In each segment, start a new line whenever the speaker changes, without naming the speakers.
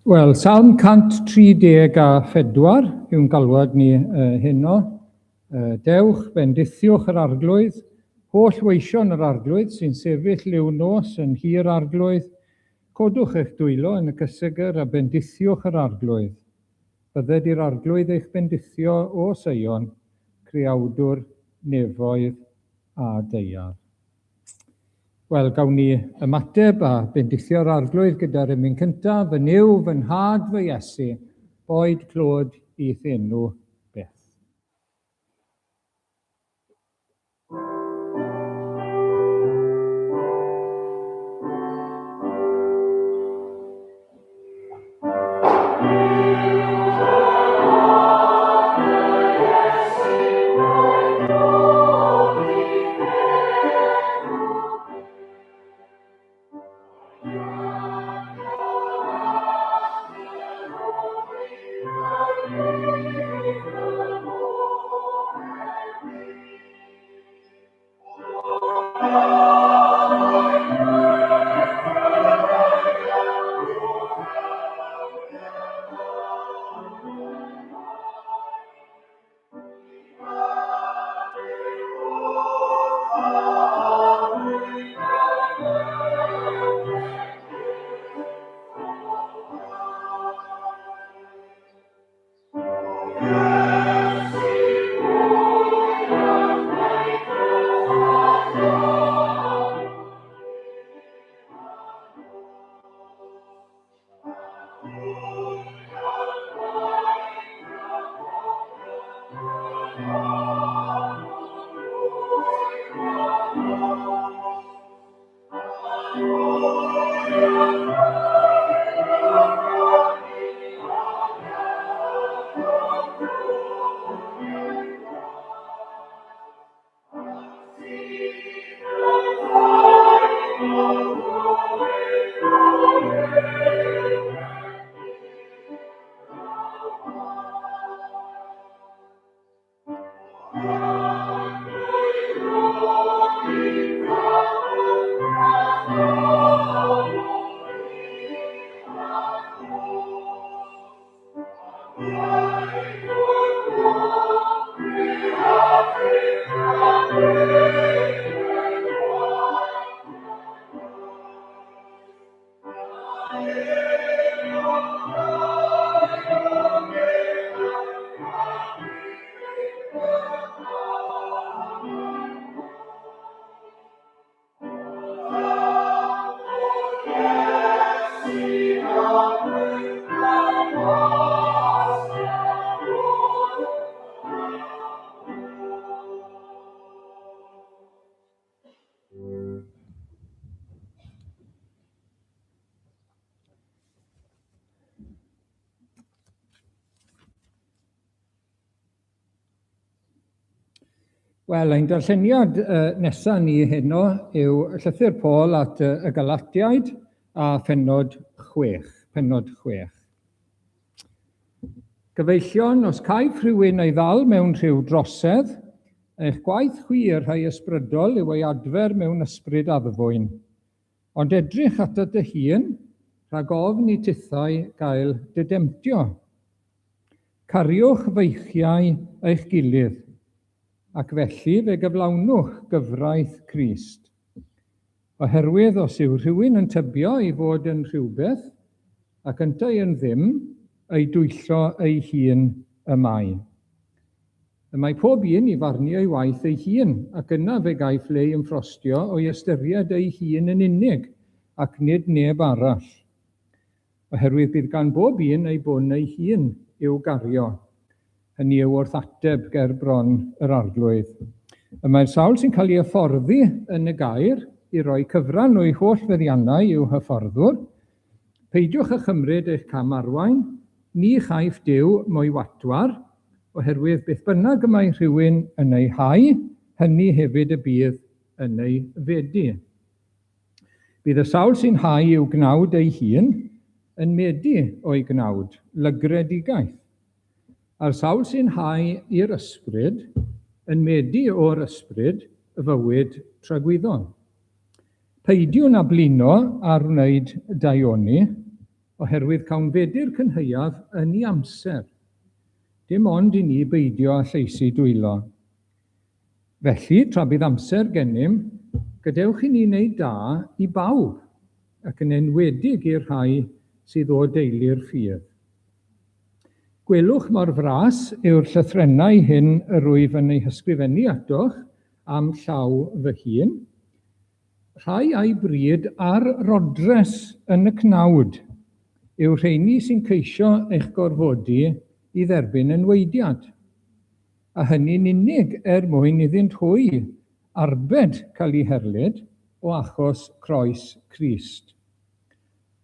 Wel, Salm 134 yw'n galwad ni uh, heno. Uh, dewch, bendithiwch yr arglwydd, holl weision yr arglwydd sy'n sefyll liw nos yn hir arglwydd. Codwch eich dwylo yn y cysegr a bendithiwch yr arglwydd. Bydded i'r arglwydd eich bendithio o Seion, creawdwr nefoedd a daear. Wel, gawn ni ymateb a bendithio'r Arglwydd gyda'r emyn cyntaf, Fy Nuw, fy Nhad, fy Iesu, boed clod i'th enw byth. Wel, ein darlleniad uh, nesaf ni heno yw llythyr Paul at uh, y Galatiaid a phenod 6. Penod 6. Gyfeillion, os caiff rhywun ei ddal mewn rhyw drosedd, eich gwaith chwi y rhai ysbrydol yw ei adfer mewn ysbryd addfwyn. Ond edrych atat dy hun, rhag ofn i tithau gael dy demtio. Cariwch feichiau eich gilydd, ac felly fe gyflawnwch gyfraith Crist. Oherwydd os yw rhywun yn tybio ei fod yn rhywbeth, ac yntau yn ddim, ei dwyllo ei hun y mae. Y mae pob un i farnu ei waith ei hun, ac yna fe gaiff le i ymffrostio o'i ystyried ei hun yn unig, ac nid neb arall. Oherwydd bydd gan bob un ei bwn ei hun i'w gario, hynny yw wrth ateb ger bron yr Arglwydd. Y mae'r sawl sy'n cael ei hyfforddi yn y gair i roi cyfran o'i holl feddiannau i'w hyfforddwr, Peidiwch â chymryd eich cam arwain, ni chaiff Duw mo'i watwar, oherwydd beth bynnag y mae rhywun yn ei hau, hynny hefyd y bydd yn ei fedi. Bydd y sawl sy'n hau i'w gnawd ei hun yn medi o'i gnawd, lygredigaeth. A'r sawl sy'n hau i'r ysbryd yn medi o'r ysbryd fywyd tragwyddol. Peidiwn â blino ar wneud daioni, oherwydd cawn fedi'r cynhaeaf yn ei amser. Dim ond i ni beidio â llaesu dwylo. Felly, tra bydd amser gennym, gadewch i ni wneud da i bawb, ac yn enwedig i'r rhai sydd o deulu'r ffydd. Gwelwch mor fras yw'r llythrennau hyn yr wyf yn eu hysgrifennu atoch â'm llaw fy hun. Rhai â'i bryd ar rodres yn y cnawd yw'r rheini sy'n ceisio eich gorfodi i dderbyn enwaediad, a hynny'n unig er mwyn iddynt hwy arbed cael eu herlid o achos croes Crist.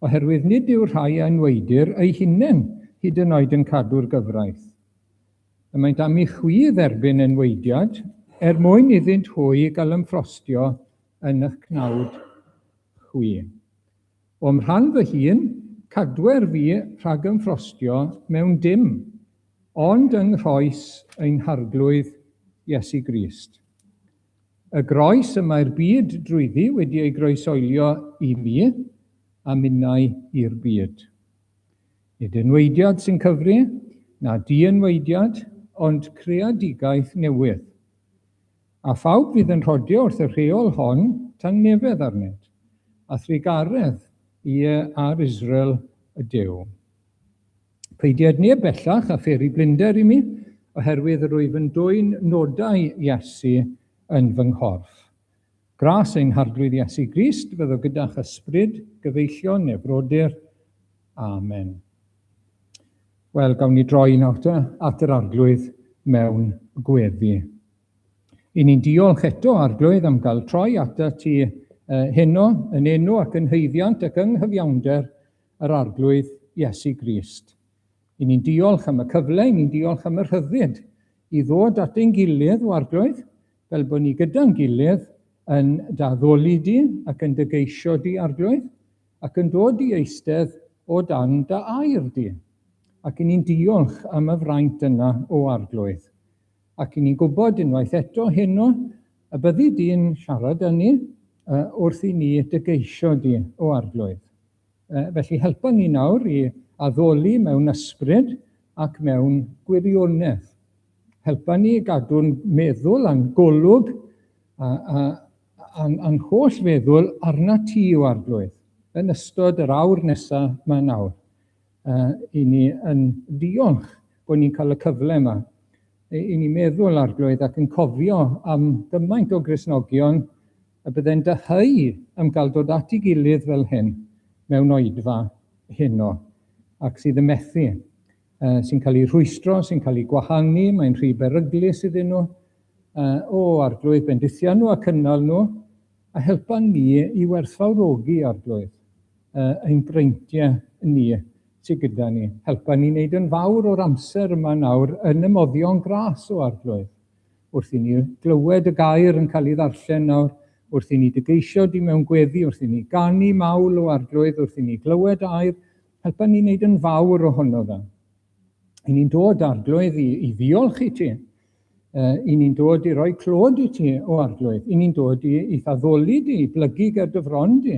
Oherwydd nid yw'r rhai a enwaedir eu hunain hyd yn oed yn cadw'r gyfraith. Y maent am i chwi dderbyn enwaediad, er mwyn iddynt hwy gael ymffrostio yn eich cnawd chwi. O'm rhan fy hun, cadwer fi rhag ymffrostio mewn dim, ond yng nghroes ein Harglwydd Iesu Grist. Y groes y mae'r byd drwyddi wedi ei groesoelio i mi, a minnau i'r byd. Nid enwaediad sy'n cyfri, na dienwaediad, ond creadigaeth newydd. A phawb fydd yn rhodio wrth y rheol hon tangnefedd arnynt, a thrugaredd, ie, ar Israel y Duw. Peidied neb bellach â pheri blinder i mi, oherwydd yr wyf yn dwyn nodau Iesu yn fy nghorff. Gras ein Harglwydd Iesu Grist fyddo gyda'ch ysbryd, gyfeillion neu frodyr. Amen. Wel, gawn ni droi nawr te at yr Arglwydd mewn gweddi. I ni'n diolch eto, Arglwydd, am gael troi atat ti heno yn enw ac yn haeddiant ac yng nghyfiawnder yr Arglwydd Iesu Grist. I ni'n diolch am y cyfle, i ni'n diolch am y rhyddid i ddod at ein gilydd, o Arglwydd, fel bod ni gyda'n gilydd yn d'addoli di ac yn dy geisio di, Arglwydd, ac yn dod i eistedd o dan dy air di. Ac i ni'n diolch am y fraint yna, o Arglwydd. Ac i ni'n gwybod unwaith eto heno y byddi di'n siarad â ni wrth i ni dy geisio di, o Arglwydd. Felly helpa ni nawr i addoli mewn ysbryd ac mewn gwirionedd. Helpa ni i gadw'n meddwl a'n golwg a'n holl feddwl arna ti, o Arglwydd, yn ystod yr awr nesaf yma nawr. I ni yn diolch bod ni'n cael y cyfle yma. I ni meddwl, Arglwydd, ac yn cofio am gymaint o Gristnogion y byddai'n dyheu am gael dod at ei gilydd fel hyn mewn oedfa heno, ac sydd yn methu, sy'n cael eu rhwystro, sy'n cael eu gwahanu, mae'n rhy beryglus iddyn nhw. O, Arglwydd, bendithia nhw a cynnal nhw, a helpa ni i werthfawrogi, Arglwydd, ein breintiau ni sydd gyda ni. Helpa ni wneud yn fawr o'r amser yma nawr yn y moddion gras, o Arglwydd. Wrth i ni glywed y gair yn cael ei ddarllen nawr, wrth i ni dy geisio di mewn gweddi, wrth i ni ganu mawl o Arglwydd, wrth i ni glywed air, helpa ni wneud yn fawr ohono fe. I ni'n dod, Arglwydd, i, i ddiolch i ti. I ni'n dod i roi clod i ti, o Arglwydd. I ni'n dod i, i thaddoli di, i blygu ger dy fron di.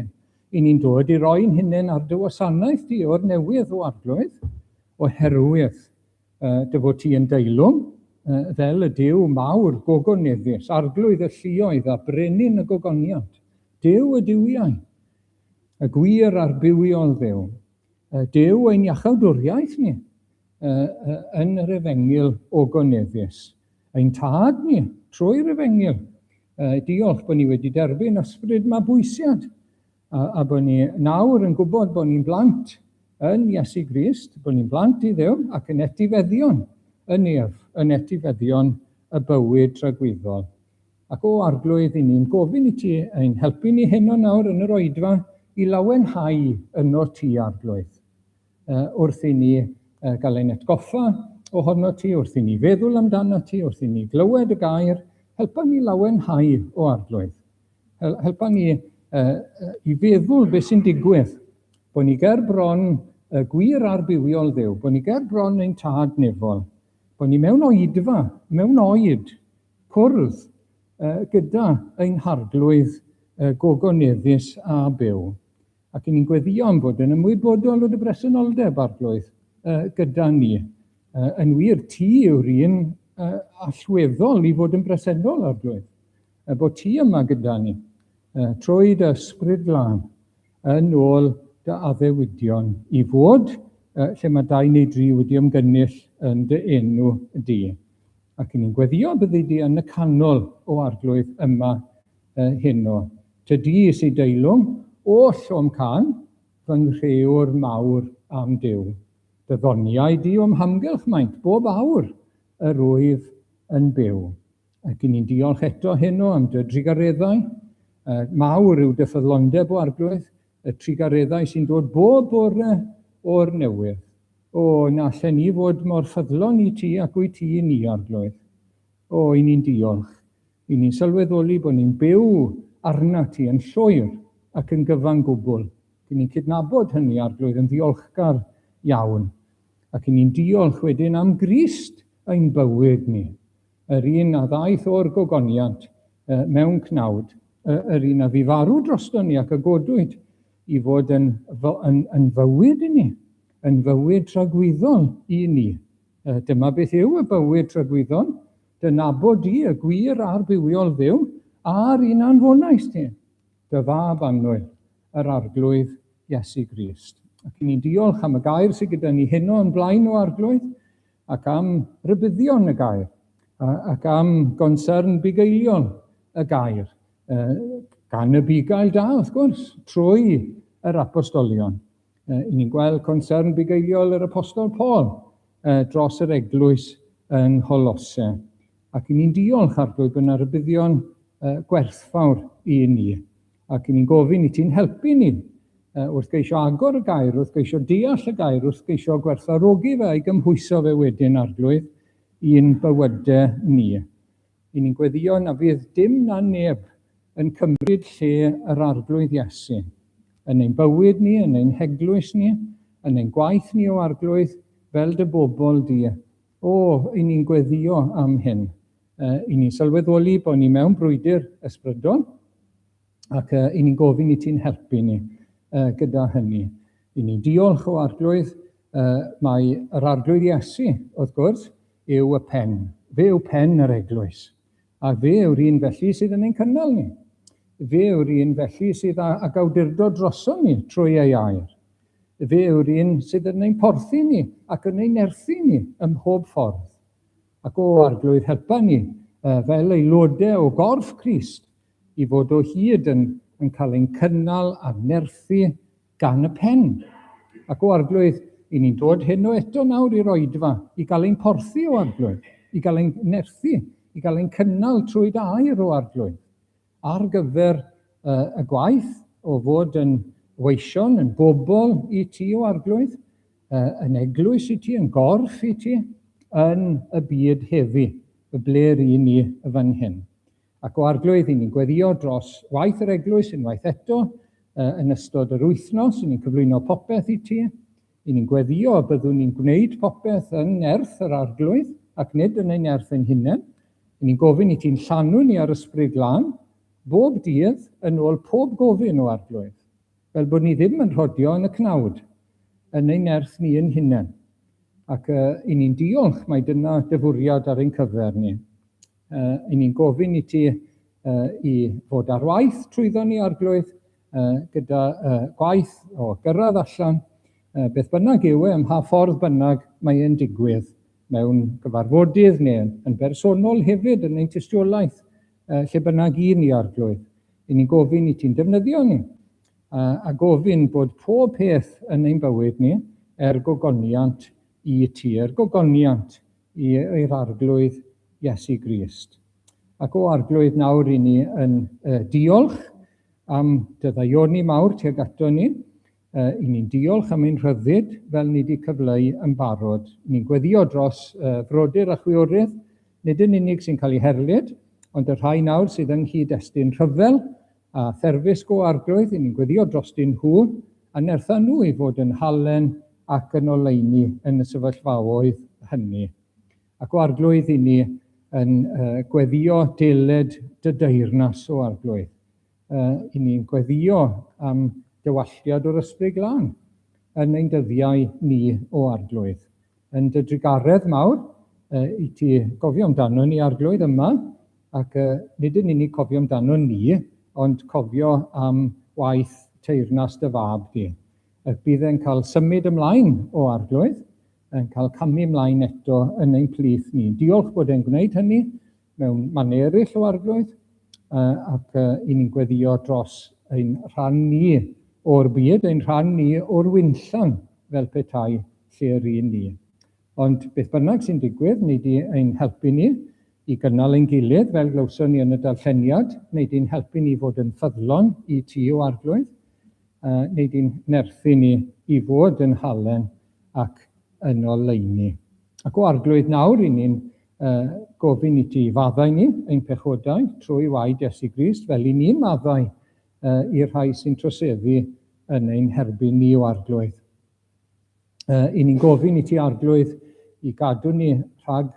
I ni'n dod i roi'n hunain ar dy wasanaeth di o'r newydd, o Arglwydd, oherwydd dy fod ti yn deilwng, fel y Duw mawr gogoneddus, arglwydd y lluoedd a brenin y gogoniant, Duw y duwiau, y gwir a'r bywiol Dduw, Duw ein iachawdwriaeth ni yn yr efengyl ogoneddus, ein tad ni trwy'r efengyl. Diolch bod ni wedi derbyn ysbryd mabwysiad a, a bod ni nawr yn gwybod bod ni'n blant yn Iesu Grist, bod ni'n blant i Dduw ac yn etifeddion y nef, yn etifeddion y bywyd tragwyddol. Ac o Arglwydd, i ni'n gofyn i ti ein helpu ni heno nawr yn yr oedfa i lawenhau yno ti, Arglwydd. Wrth i ni gael ein atgoffa ohono ti, wrth i ni feddwl amdano ti, wrth i ni glywed y gair, helpa ni lawenhau o Arglwydd. Helpa ni i feddwl beth sy'n digwydd, bod ni ger bron y gwir a'r bywiol Dduw, bod ni ger bron ein tad nefol, bod ni mewn oedfa, mewn oed, cwrdd gyda ein harglwydd gogoneddus a byw. Ac i ni'n gweddio am fod yn ymwybodol o dy bresenoldeb, Arglwydd, gyda ni. Yn wir, ti yw'r un allweddol i fod yn bresennol, Arglwydd. Bod ti yma gyda ni, trwy dy Ysbryd Glân, yn ôl dy addewidion, i fod lle mae dau neu dri wedi ymgynnull yn dy enw di. Ac i ni'n gweddio byddi di yn y canol o Arglwydd yma heno. Tydi sy'n deilwng oll o'm cân, fy nghrëwr mawr a'm Duw. Dy ddoniau di o'm hamgylch maent bob awr yr wyf yn byw. Ac i ni'n diolch eto heno am dy drugareddau. Mawr yw dy ffyddlondeb o Arglwydd, y trugareddau sy'n dod bob bore o'r newydd. O, na allen ni fod mor ffyddlon i ti ac wyt ti i ni, Arglwydd. O, i ni'n diolch. I ni'n sylweddoli bod ni'n byw arnat ti yn llwyr ac yn gyfan gwbl. I ni'n cydnabod hynny, Arglwydd, yn ddiolchgar iawn. Ac i ni'n diolch wedyn am Grist ein bywyd ni. Yr un a ddaeth o'r gogoniant mewn cnawd, yr un a fu farw droston ni ac a godwyd i fod yn, yn, yn fywyd i ni, yn fywyd tragwyddol i ni. Dyma beth yw y bywyd tragwyddol, dy nabod di y gwir a'r bywiol Dduw, a'r un anfonais ti, dy fab annwyl, yr Arglwydd Iesu Grist. Ac i ni'n diolch am y gair sydd gyda ni heno yn blaen o Arglwydd, ac am rybuddion y gair, ac am gonsern bugeiliol y gair, gan y bugail da, wrth gwrs, trwy yr apostolion. I ni'n gweld concern bugeiliol yr apostol Paul dros yr eglwys yng Ngholosse. Ac i ni'n diolch, Arglwydd, bod yna rybuddion gwerthfawr i ni. Ac i ni'n gofyn i ti'n helpu ni wrth geisio agor y gair, wrth geisio deall y gair, wrth geisio gwerthfawrogi fe a'i gymhwyso fe wedyn, Arglwydd, i'n bywydau ni. I ni'n gweddio na fydd dim na neb yn cymryd lle yr Arglwydd Iesu yn ein bywyd ni, yn ein heglwys ni, yn ein gwaith ni o Arglwydd, fel dy bobl di. O, i ni'n gweddio am hyn. I ni'n sylweddoli bod ni mewn brwydr ysbrydol, ac i ni'n gofyn i ti'n helpu ni gyda hynny. I ni'n diolch o Arglwydd, mae yr Arglwydd Iesu, wrth gwrs, yw y pen. Fe yw pen yr eglwys. A fe yw'r un felly sydd yn ein cynnal ni. Fe yw'r un felly sydd ag awdurdod droson ni trwy ei air. Fe yw'r un sydd yn ein porthi ni ac yn ein nerthu ni ym mhob ffordd. Ac o Arglwydd, helpa ni fel aelodau o gorff Crist i fod o hyd yn, yn cael ein cynnal a nerthu gan y pen. Ac o Arglwydd, i ni'n dod heno eto nawr i'r oedfa, i gael ein porthi o Arglwydd, i gael ein nerthu, i gael ein cynnal trwy dy air o Arglwydd, ar gyfer y gwaith o fod yn weision, yn bobl i ti o Arglwydd, yn eglwys i ti, yn gorff i ti, yn y byd heddi, y ble ry'n ni fan hyn. Ac o Arglwydd, i ni'n gweddio dros waith yr eglwys unwaith eto yn ystod yr wythnos, i ni'n cyflwyno popeth i ti. I ni'n gweddio y byddwn ni'n gwneud popeth yn nerth yr Arglwydd ac nid yn ein nerth ein hunain. I ni'n gofyn i ti'n llanw ni ar Ysbryd Glân bob dydd yn ôl pob gofyn o Arglwydd, fel bod ni ddim yn rhodio yn y cnawd, yn ein nerth ni ein hunain. Ac i ni'n diolch mai dyna dy fwriad ar ein cyfer ni. I ni'n gofyn i ti i fod ar waith trwyddo ni, Arglwydd, gyda gwaith o gyrraedd allan, beth bynnag yw e, ym mha ffordd bynnag mae e'n digwydd, mewn gyfarfodydd neu yn bersonol hefyd yn ein tystiolaeth, lle bynnag i ni, Arglwydd. I ni'n gofyn i ti'n defnyddio ni, a gofyn bod pob peth yn ein bywyd ni er gogoniant i ti, er gogoniant i'r Arglwydd Iesu Grist. Ac o Arglwydd nawr i ni yn diolch am dy ddaioni mawr tuag ato ni. I ni'n diolch am ein rhyddid fel ni wedi cyfleu yn barod. Ni'n gweddio dros frodyr a chwiorydd, nid yn unig sy'n cael eu herlid, ond y rhai nawr sydd yng nghyd-destun rhyfel a therfysg o Arglwydd, i ni'n gweddio drostyn nhw, a nertha nhw i fod yn halen ac yn oleuni yn y sefyllfaoedd hynny. Ac o Arglwydd, i ni yn gweddio deled dy deyrnas o Arglwydd. I ni'n gweddio am dywalltiad o'r Ysbryd Glân yn ein dyddiau ni o Arglwydd. Yn dy drugaredd mawr i ti gofio amdano ni Arglwydd yma, ac nid yn unig cofio amdano ni, ond cofio am waith teyrnas dy fab di. Y bydd e'n cael symud ymlaen o Arglwydd, yn cael camu ymlaen eto yn ein plith ni. Diolch bod e'n gwneud hynny mewn mannau eraill o Arglwydd, ac i ni'n gweddio dros ein rhan ni o'r byd, ein rhan ni o'r winllan, fel petai lle yr un ni. Ond beth bynnag sy'n digwydd, wnei di ein helpu ni i gynnal ein gilydd, fel glywson ni yn y darlleniad, wnei di'n helpu ni fod yn ffyddlon i ti, o Arglwydd, wnei di'n nerthu ni i fod yn halen ac yn oleuni. Ac o Arglwydd nawr, i ni'n gofyn i ti faddau ni ein pechodau trwy waed Iesu Grist, fel i ni'n maddau i'r rhai sy'n troseddu yn ein herbyn ni, o Arglwydd. I ni'n gofyn i ti, Arglwydd, i gadw ni rhag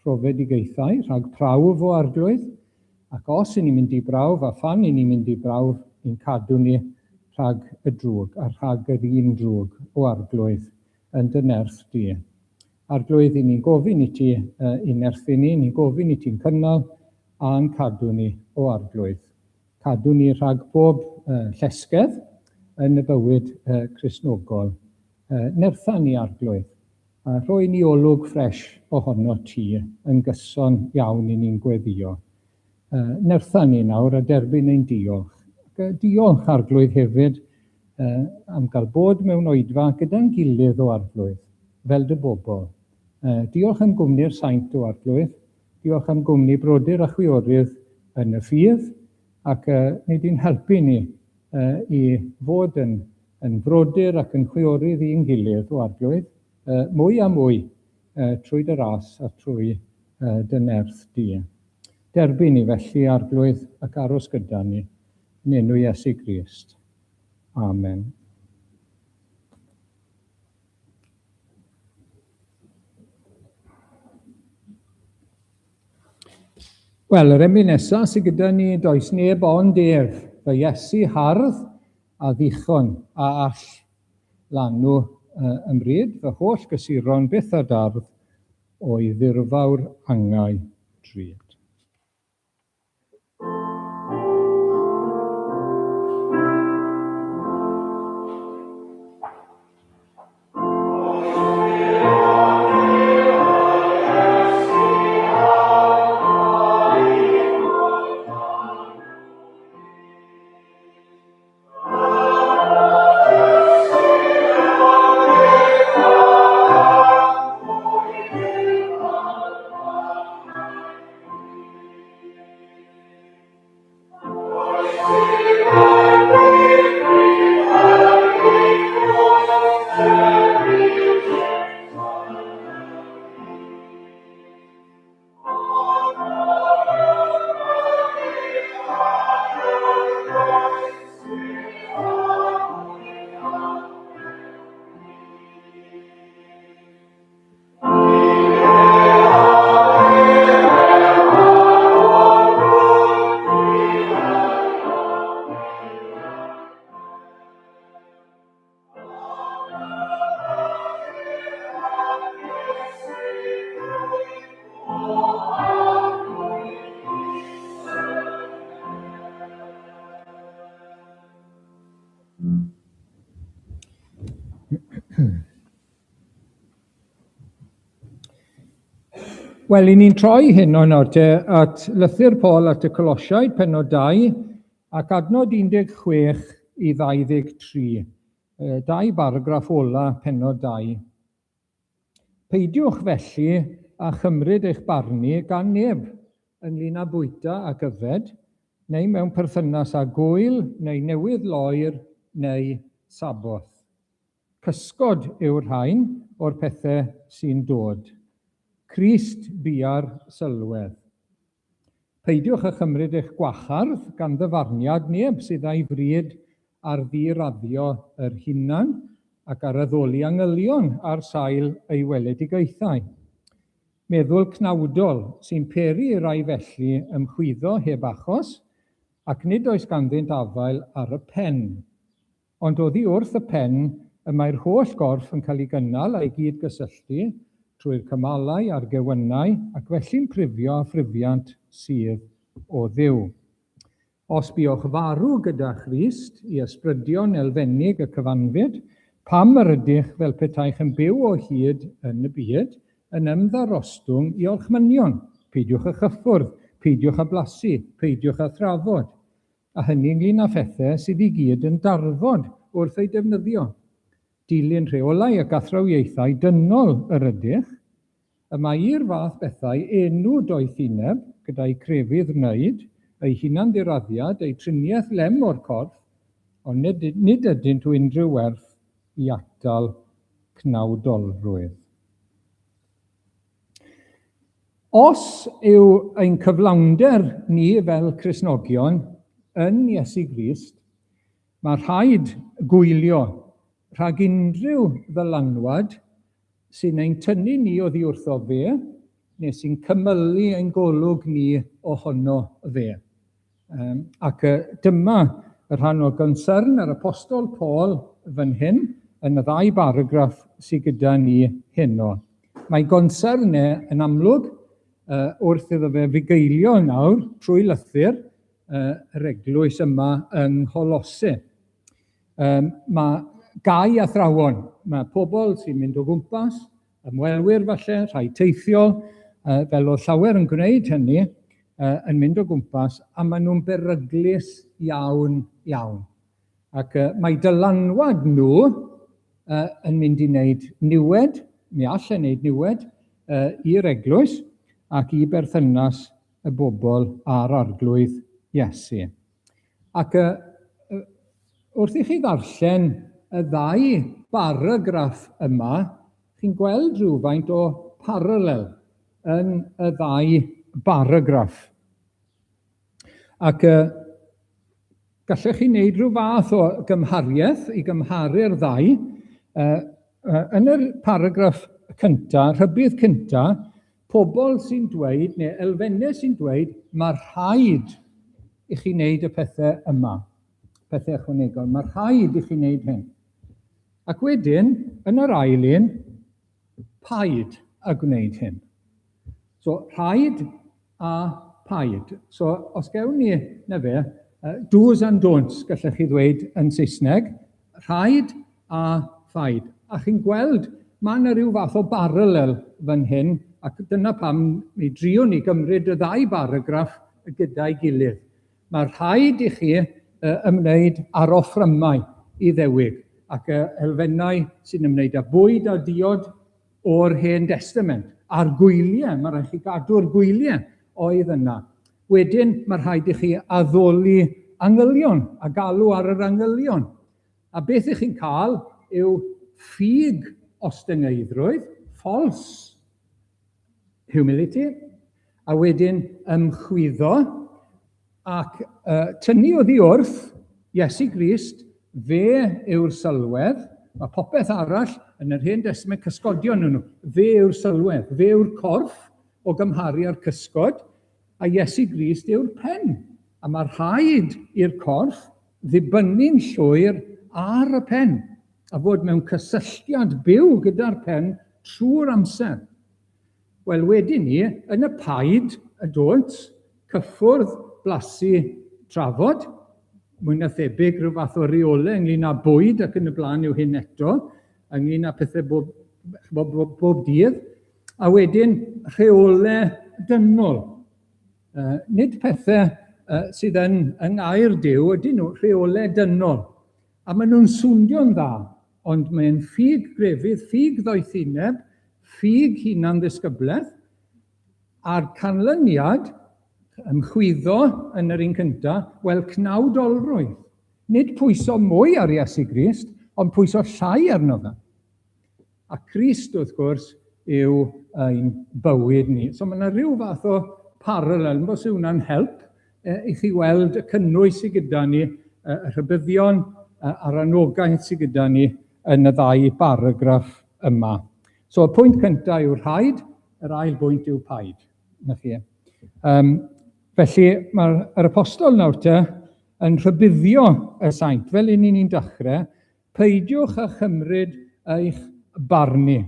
profedigaethau, rhag prawf o Arglwydd, ac os i ni'n mynd i brawf, a phan i ni'n mynd i brawf, i'n cadw ni rhag y drwg, a rhag yr un drwg o Arglwydd, yn dy nerth di. Arglwydd, i ni'n gofyn i ti i nerthu ni, ni'n gofyn i ti'n cynnal a'n cadw ni o Arglwydd. Cadw ni rhag pob llesgedd yn y bywyd Cristnogol. Nertha ni, Arglwydd, a rhoi ni olwg ffresh ohono ti yn gyson iawn i ni'n gweddio. Nertha ni nawr a derbyn ein diolch. Ac diolch, Arglwydd, hefyd am gael bod mewn oedfa gyda'n gilydd o Arglwydd, fel dy bobl. Diolch am gwmni'r saint o Arglwydd, Diolch am gwmni brodyr a chwiorydd yn y ffydd, ac nid i'n helpu ni i fod yn, yn frodyr ac yn chwiorydd i'n gilydd, o Arglwydd, mwy a mwy trwy dy ras a trwy dy nerth di. Derbyn ni felly, Arglwydd, ac aros gyda ni, yn enw Iesu Grist. Amen. Wel, yr emyn nesaf sydd gyda ni, does neb ond ef, fy Iesu hardd a ddichon a all lanw ymryd fy holl gysuron byth a dardd o'i ddirfawr angau drud. Wel, i ni'n troi hyn o'n nawr te at lythyr Paul at y Colosiaid, penod 2, ac adnod 16 i 23. Dau baragraff ola penod 2. Peidiwch felly â chymryd eich barnu gan neb ynglŷn â bwyta ac yfed, neu mewn perthynas â gŵyl neu newydd loer neu Saboth. Cysgod yw'r rhain o'r pethau sy'n dod. Crist bia'r sylwedd. Peidiwch â chymryd eich gwahardd gan ddyfarniad neb sydd â'i fryd ar ddiraddio yr hunan ac ar addoli angylion ar sail ei weledigaethau. Meddwl cnawdol sy'n peri i rai felly ymchwyddo heb achos, ac nid oes ganddynt afael ar y pen. Ond oddi wrth y pen y mae'r holl gorff yn cael ei gynnal a'i gyd-gysylltu trwy'r cymalau a'r gewynnau, ac felly'n prifio â phrifiant sydd o Dduw. Os buoch farw gyda Christ i ysbrydion elfennig y cyfanfyd, pam yr ydych fel petaech yn byw o hyd yn y byd, yn ymddarostwng i orchmynion? Peidiwch â chyffwrdd, peidiwch â blasu, peidiwch â thrafod. A hynny ynglŷn â phethau sydd i gyd yn darfod wrth eu defnyddio. Dilyn rheolau ac athrawiaethau dynol yr ydych. Y mae i'r fath bethau enw doethineb, gyda'u crefydd wneud, eu hunan-ddiraddiad, eu triniaeth lem o'r corff, ond nid, nid ydynt o unrhyw werth i atal cnawdolrwydd. Os yw ein cyflawnder ni fel Cristnogion yn Iesu Grist, mae rhaid gwylio rhag unrhyw ddylanwad sy'n ein tynnu ni oddi wrtho fe, neu sy'n cymylu ein golwg ni ohono fe. Ac dyma y rhan o gynsyrn yr Apostol Paul fan hyn, yn y ddau baragraff sydd gyda ni heno. Mae gonsyrn e yn amlwg wrth iddo fe fugeilio nawr trwy lythyr yr eglwys yma yng Ngholose. Mae gau athrawon, mae pobl sy'n mynd o gwmpas, ymwelwyr falle, rhai teithiol, fel oedd llawer yn gwneud hynny, yn mynd o gwmpas, a maen nhw'n beryglus iawn, iawn. Ac mae dylanwad nhw yn mynd i wneud niwed, mi all e wneud niwed i'r eglwys ac i berthynas y bobl a'r Arglwydd Iesu. Ac wrth i chi ddarllen y ddau baragraff yma, chi'n gweld rhywfaint o parallel yn y ddau baragraff. Ac gallech chi wneud rhyw fath o gymhariaeth i gymharu'r ddau. Yn yr paragraff cyntaf, rhybudd cyntaf, pobl sy'n dweud, neu elfennau sy'n dweud, mae rhaid i chi wneud y pethau yma, pethau ychwanegol, mae rhaid i chi wneud hyn. Ac wedyn, yn yr ail un, paid a gwneud hyn. So, rhaid a paid. So, os gewn ni, na fe, do's and don'ts, gallech chi ddweud yn Saesneg, rhaid a phaid. A chi'n gweld, mae yna rhyw fath o baralel fan hyn, ac dyna pam mi driwn ni gymryd y ddau baragraff gyda'i gilydd. Mae rhaid i chi ymwneud â'r offrymau Iddewig ac elfennau sy'n ymwneud â bwyd a diod o'r Hen Destament, a'r gwyliau, mae rhaid chi gadw'r gwyliau oedd yna. Wedyn, mae rhaid i chi addoli angylion a galw ar yr angylion. A beth ych chi'n cael yw ffug ostyngeiddrwydd, false humility, a wedyn ymchwyddo ac tynnu oddi wrth Iesu Grist, fe yw'r sylwedd, mae popeth arall yn yr Hen Destament cysgodion nhw, fe yw'r sylwedd, fe yw'r corff o gymharu â'r cysgod, a Iesu Grist yw'r pen. A mae rhaid i'r corff ddibynnu'n llwyr ar y pen, a fod mewn cysylltiad byw gyda'r pen trwy'r amser. Wel, wedyn ni, yn y paid, y don't, cyffwrdd, blasu, trafod, mwy na thebyg rhyw fath o reolau ynglyn â bwyd ac yn y blaen yw hyn eto, ynglyn â pethau bob, bob, bob, bob dydd, a wedyn rheolau dynol. Nid pethau sydd yn yng ngair Duw, ydyn nhw, rheolau dynol. A maen nhw'n swnio'n dda, ond mae'n ffug grefydd, ffug ddoethineb, ffug hunan-ddisgyblaeth, a'r canlyniad, ymchwyddo yn yr un cyntaf, wel, cnawdolrwydd. Nid pwyso mwy ar Iesu Grist, ond pwyso llai arno fe. A Crist, wrth gwrs, yw ein bywyd ni. So mae yna rhyw fath o parallel, yn bosib hwnna'n help i chi weld y cynnwys sydd gyda ni, y rhybuddion a'r anogaeth sydd gyda ni yn y ddau baragraff yma. So y pwynt cyntaf yw rhaid, yr ail bwynt yw paid. Na chi. Felly mae'r apostol nawr te yn rhybuddio y saint, fel un ni'n dechrau, peidiwch â chymryd eich barnu.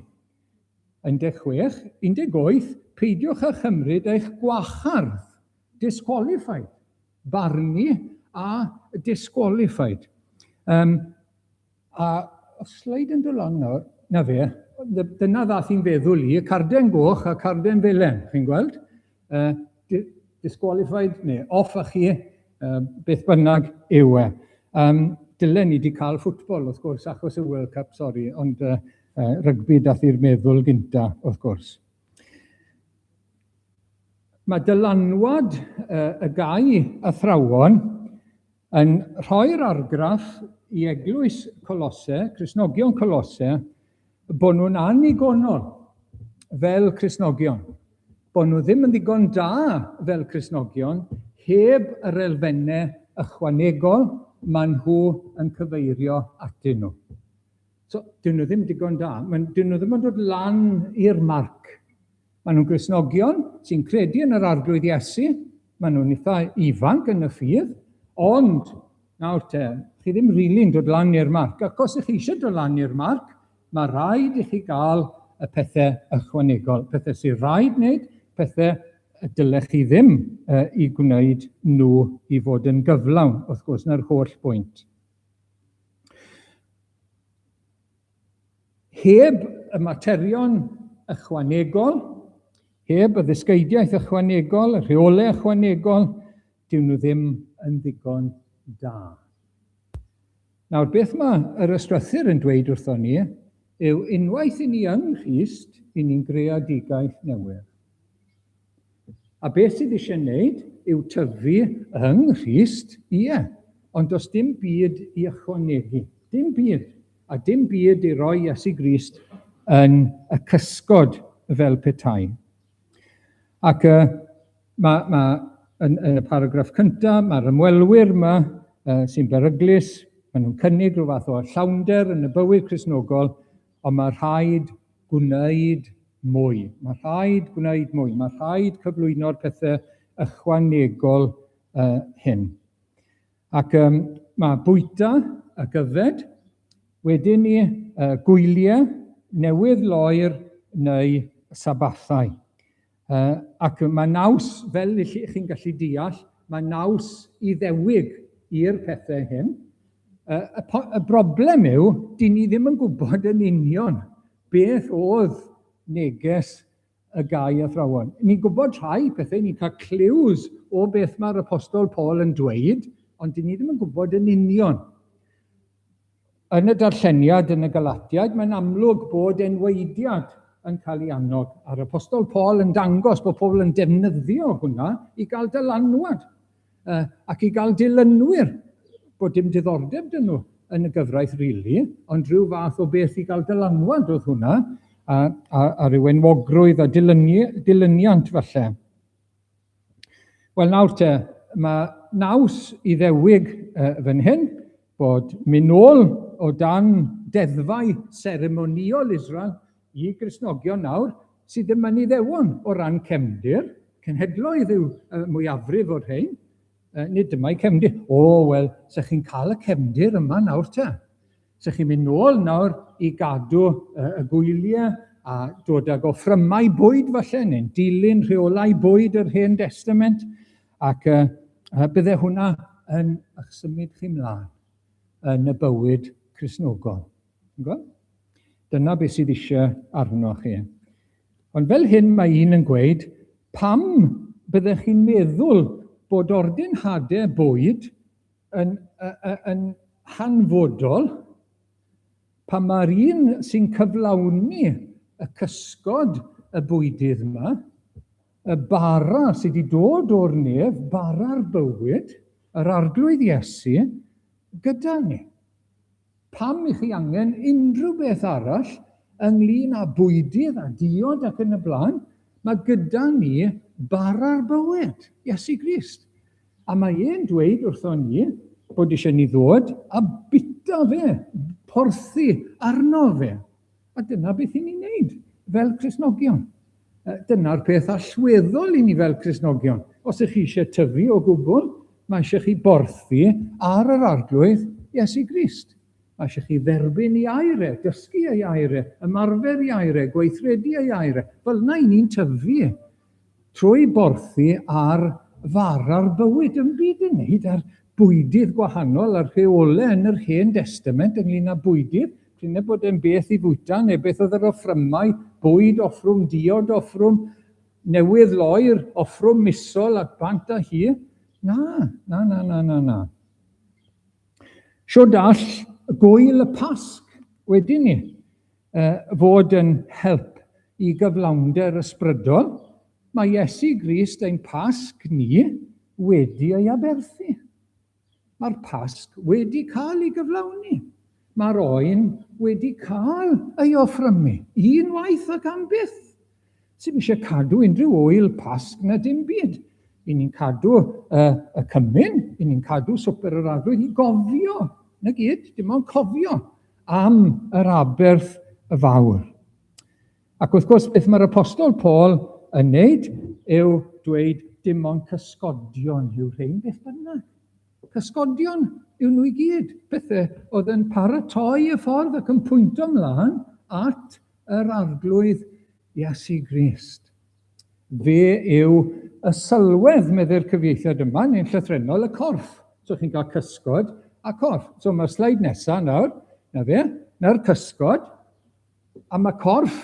16, 18, peidiwch â chymryd eich gwahardd, disqualified, barnu a disqualified. Um, a sleid yn dod lan nawr, na fe, dyna ddath i'n feddwl i, carden goch a carden felen, chi'n gweld? Disqualified neu off â chi, beth bynnag yw e. Dylen ni wedi cael ffwtbol, wrth gwrs, achos y World Cup, sori, ond rygbi dath i'r meddwl gynta, wrth gwrs. Mae dylanwad y gau athrawon yn rhoi'r argraff i eglwys Colosse, Cristnogion Colosse, bod nhw'n annigonol fel Cristnogion, bod nhw ddim yn ddigon da fel Cristnogion heb yr elfennau ychwanegol maen nhw yn cyfeirio atyn nhw. So, dyn nhw ddim digon da. Dyn nhw ddim yn dod lan i'r marc. Maen nhw'n Gristnogion sy'n credu yn yr Arglwydd Iesu, maen nhw'n eitha ifanc yn y ffydd, ond nawr te, chi ddim rili'n dod lan i'r marc. Ac os ych chi eisiau dod lan i'r marc, mae rhaid i chi gael y pethau ychwanegol, pethau sydd rhaid wneud, pethau y dylech chi ddim i gwneud nhw i fod yn gyflawn, wrth gwrs, na'r holl bwynt. Heb y materion ychwanegol, heb y ddysgeidiaeth ychwanegol, y rheolau ychwanegol, dyw nhw ddim yn ddigon da. Nawr, beth mae yr ysgrythur yn dweud wrthon ni yw unwaith i ni yng Nghrist, i ni'n greadigaeth newydd. A beth sydd eisiau wneud yw tyfu yng Nghrist, ie, ond does dim byd i ychwanegu. Dim byd. A dim byd i roi Iesu Grist yn y cysgod fel petai. Ac uh, mae, mae yn, yn y paragraff cyntaf, mae'r ymwelwyr yma uh, sy'n beryglus, maen nhw'n cynnig rhyw fath o llawnder yn y bywyd Cristnogol, ond mae rhaid gwneud mwy. Mae rhaid gwneud mwy. Mae rhaid cyflwyno'r pethau ychwanegol uh, hyn. Ac um, mae bwyta ac yfed, wedyn ni uh, gwyliau, newydd loer neu sabathau. Uh, ac mae naws, fel chi'n gallu deall, mae naws i ddewig i'r pethau hyn. Uh, y, y broblem yw, dyn ni ddim yn gwybod yn union beth oedd neges y gau athrawon. Ni'n gwybod rhai pethau, ni'n cael clues o beth mae'r Apostol Paul yn dweud, ond dyn ni ddim yn gwybod yn union. Yn y darlleniad yn y Galatiaid, mae'n amlwg bod enwaediad yn cael ei annog, a'r Apostol Paul yn dangos bod pobl yn defnyddio hwnna i gael dylanwad ac i gael dilynwyr, bod dim diddordeb dyn nhw yn y gyfraith rili, ond rhyw fath o beth i gael dylanwad oedd hwnna, a, a, a rhyw enwogrwydd a dilyni, dilyniant falle. Wel nawr te, mae naws i ddewig uh, fan hyn, bod mynd nôl o dan deddfau seremonïol Israel i Gristnogion nawr sydd ddim yn Iddewon o ran cefndir, cenhedloedd yw y mwyafrif o'r rhain, nid dyma'i cefndir. O, wel, se chi'n cael y cefndir yma nawr te. Se chi'n mynd nôl nawr i gadw y gwyliau a dod ag offrymau bwyd falle, neu'n dilyn rheolau bwyd yr Hen Testament, ac uh, bydde hwnna yn eich symud chi mlaen yn y bywyd Cristnogol. Ti'n Dyna beth sydd eisiau arnoch chi. Ond fel hyn mae un yn gweud, pam byddech chi'n meddwl bod ordinhadau bwyd yn, yn hanfodol pan mae'r un sy'n cyflawni y cysgod y bwydydd yma, y bara sydd wedi dod o'r nef, bara'r bywyd, yr Arglwydd Iesu, gyda ni. Pam i chi angen unrhyw beth arall ynglyn â bwydydd a diod ac yn y blaen? Mae gyda ni bara'r bywyd, Iesu Grist. A mae e'n dweud wrthon ni bod eisiau ni ddod a bita fe, porthi arno fe. A dyna beth i ni'n neud fel Cristnogion. Dyna'r peth allweddol i ni fel Cristnogion. Os ych chi eisiau tyfu o gwbl, Mae eisiau chi borthi ar yr Arglwydd Iesu Grist. Mae eisiau chi dderbyn ei air e, dysgu ei air e, ymarfer ei air e, gweithredu ei air e. Fel yna i ni'n tyfu trwy borthi ar fara'r bywyd. Dim byd i wneud â'r bwydydd gwahanol a'r rheolau yn yr Hen Destament ynglyn â bwydydd. Prin bod e'n beth i fwyta neu beth oedd yr offrymau, bwyd offrwm, diod offrwm, newydd loer, offrwm misol ac bant â hi. Na, na, na, na, na, na. Siwd all gwyl y Pasg wedyn ni fod yn help i gyflawnder ysbrydol? Mae Iesu Grist ein Pasg ni wedi ei aberthu. Mae'r Pasg wedi cael ei gyflawni. Mae'r oen wedi cael ei offrymu, un waith ac am byth. Sy'm eisiau cadw unrhyw ŵyl Pasg na dim byd. I ni'n cadw y, y cymun, i ni'n cadw swper yr arglwydd i gofio, na gyd, dim ond cofio am yr aberth y fawr. Ac wrth gwrs, beth mae'r apostol Paul yn wneud yw dweud dim ond cysgodion yw rhain beth bynnag. Cysgodion yw nhw i gyd, pethau oedd yn paratoi y ffordd ac yn pwynto ymlaen at yr Arglwydd Iesu Grist. Fe yw y sylwedd, medde'r cyfieithiad yma, neu'n llythrennol, y corff. So chi'n cael cysgod a corff. So mae'r sleid nesaf nawr, na fe, na'r cysgod, a mae corff,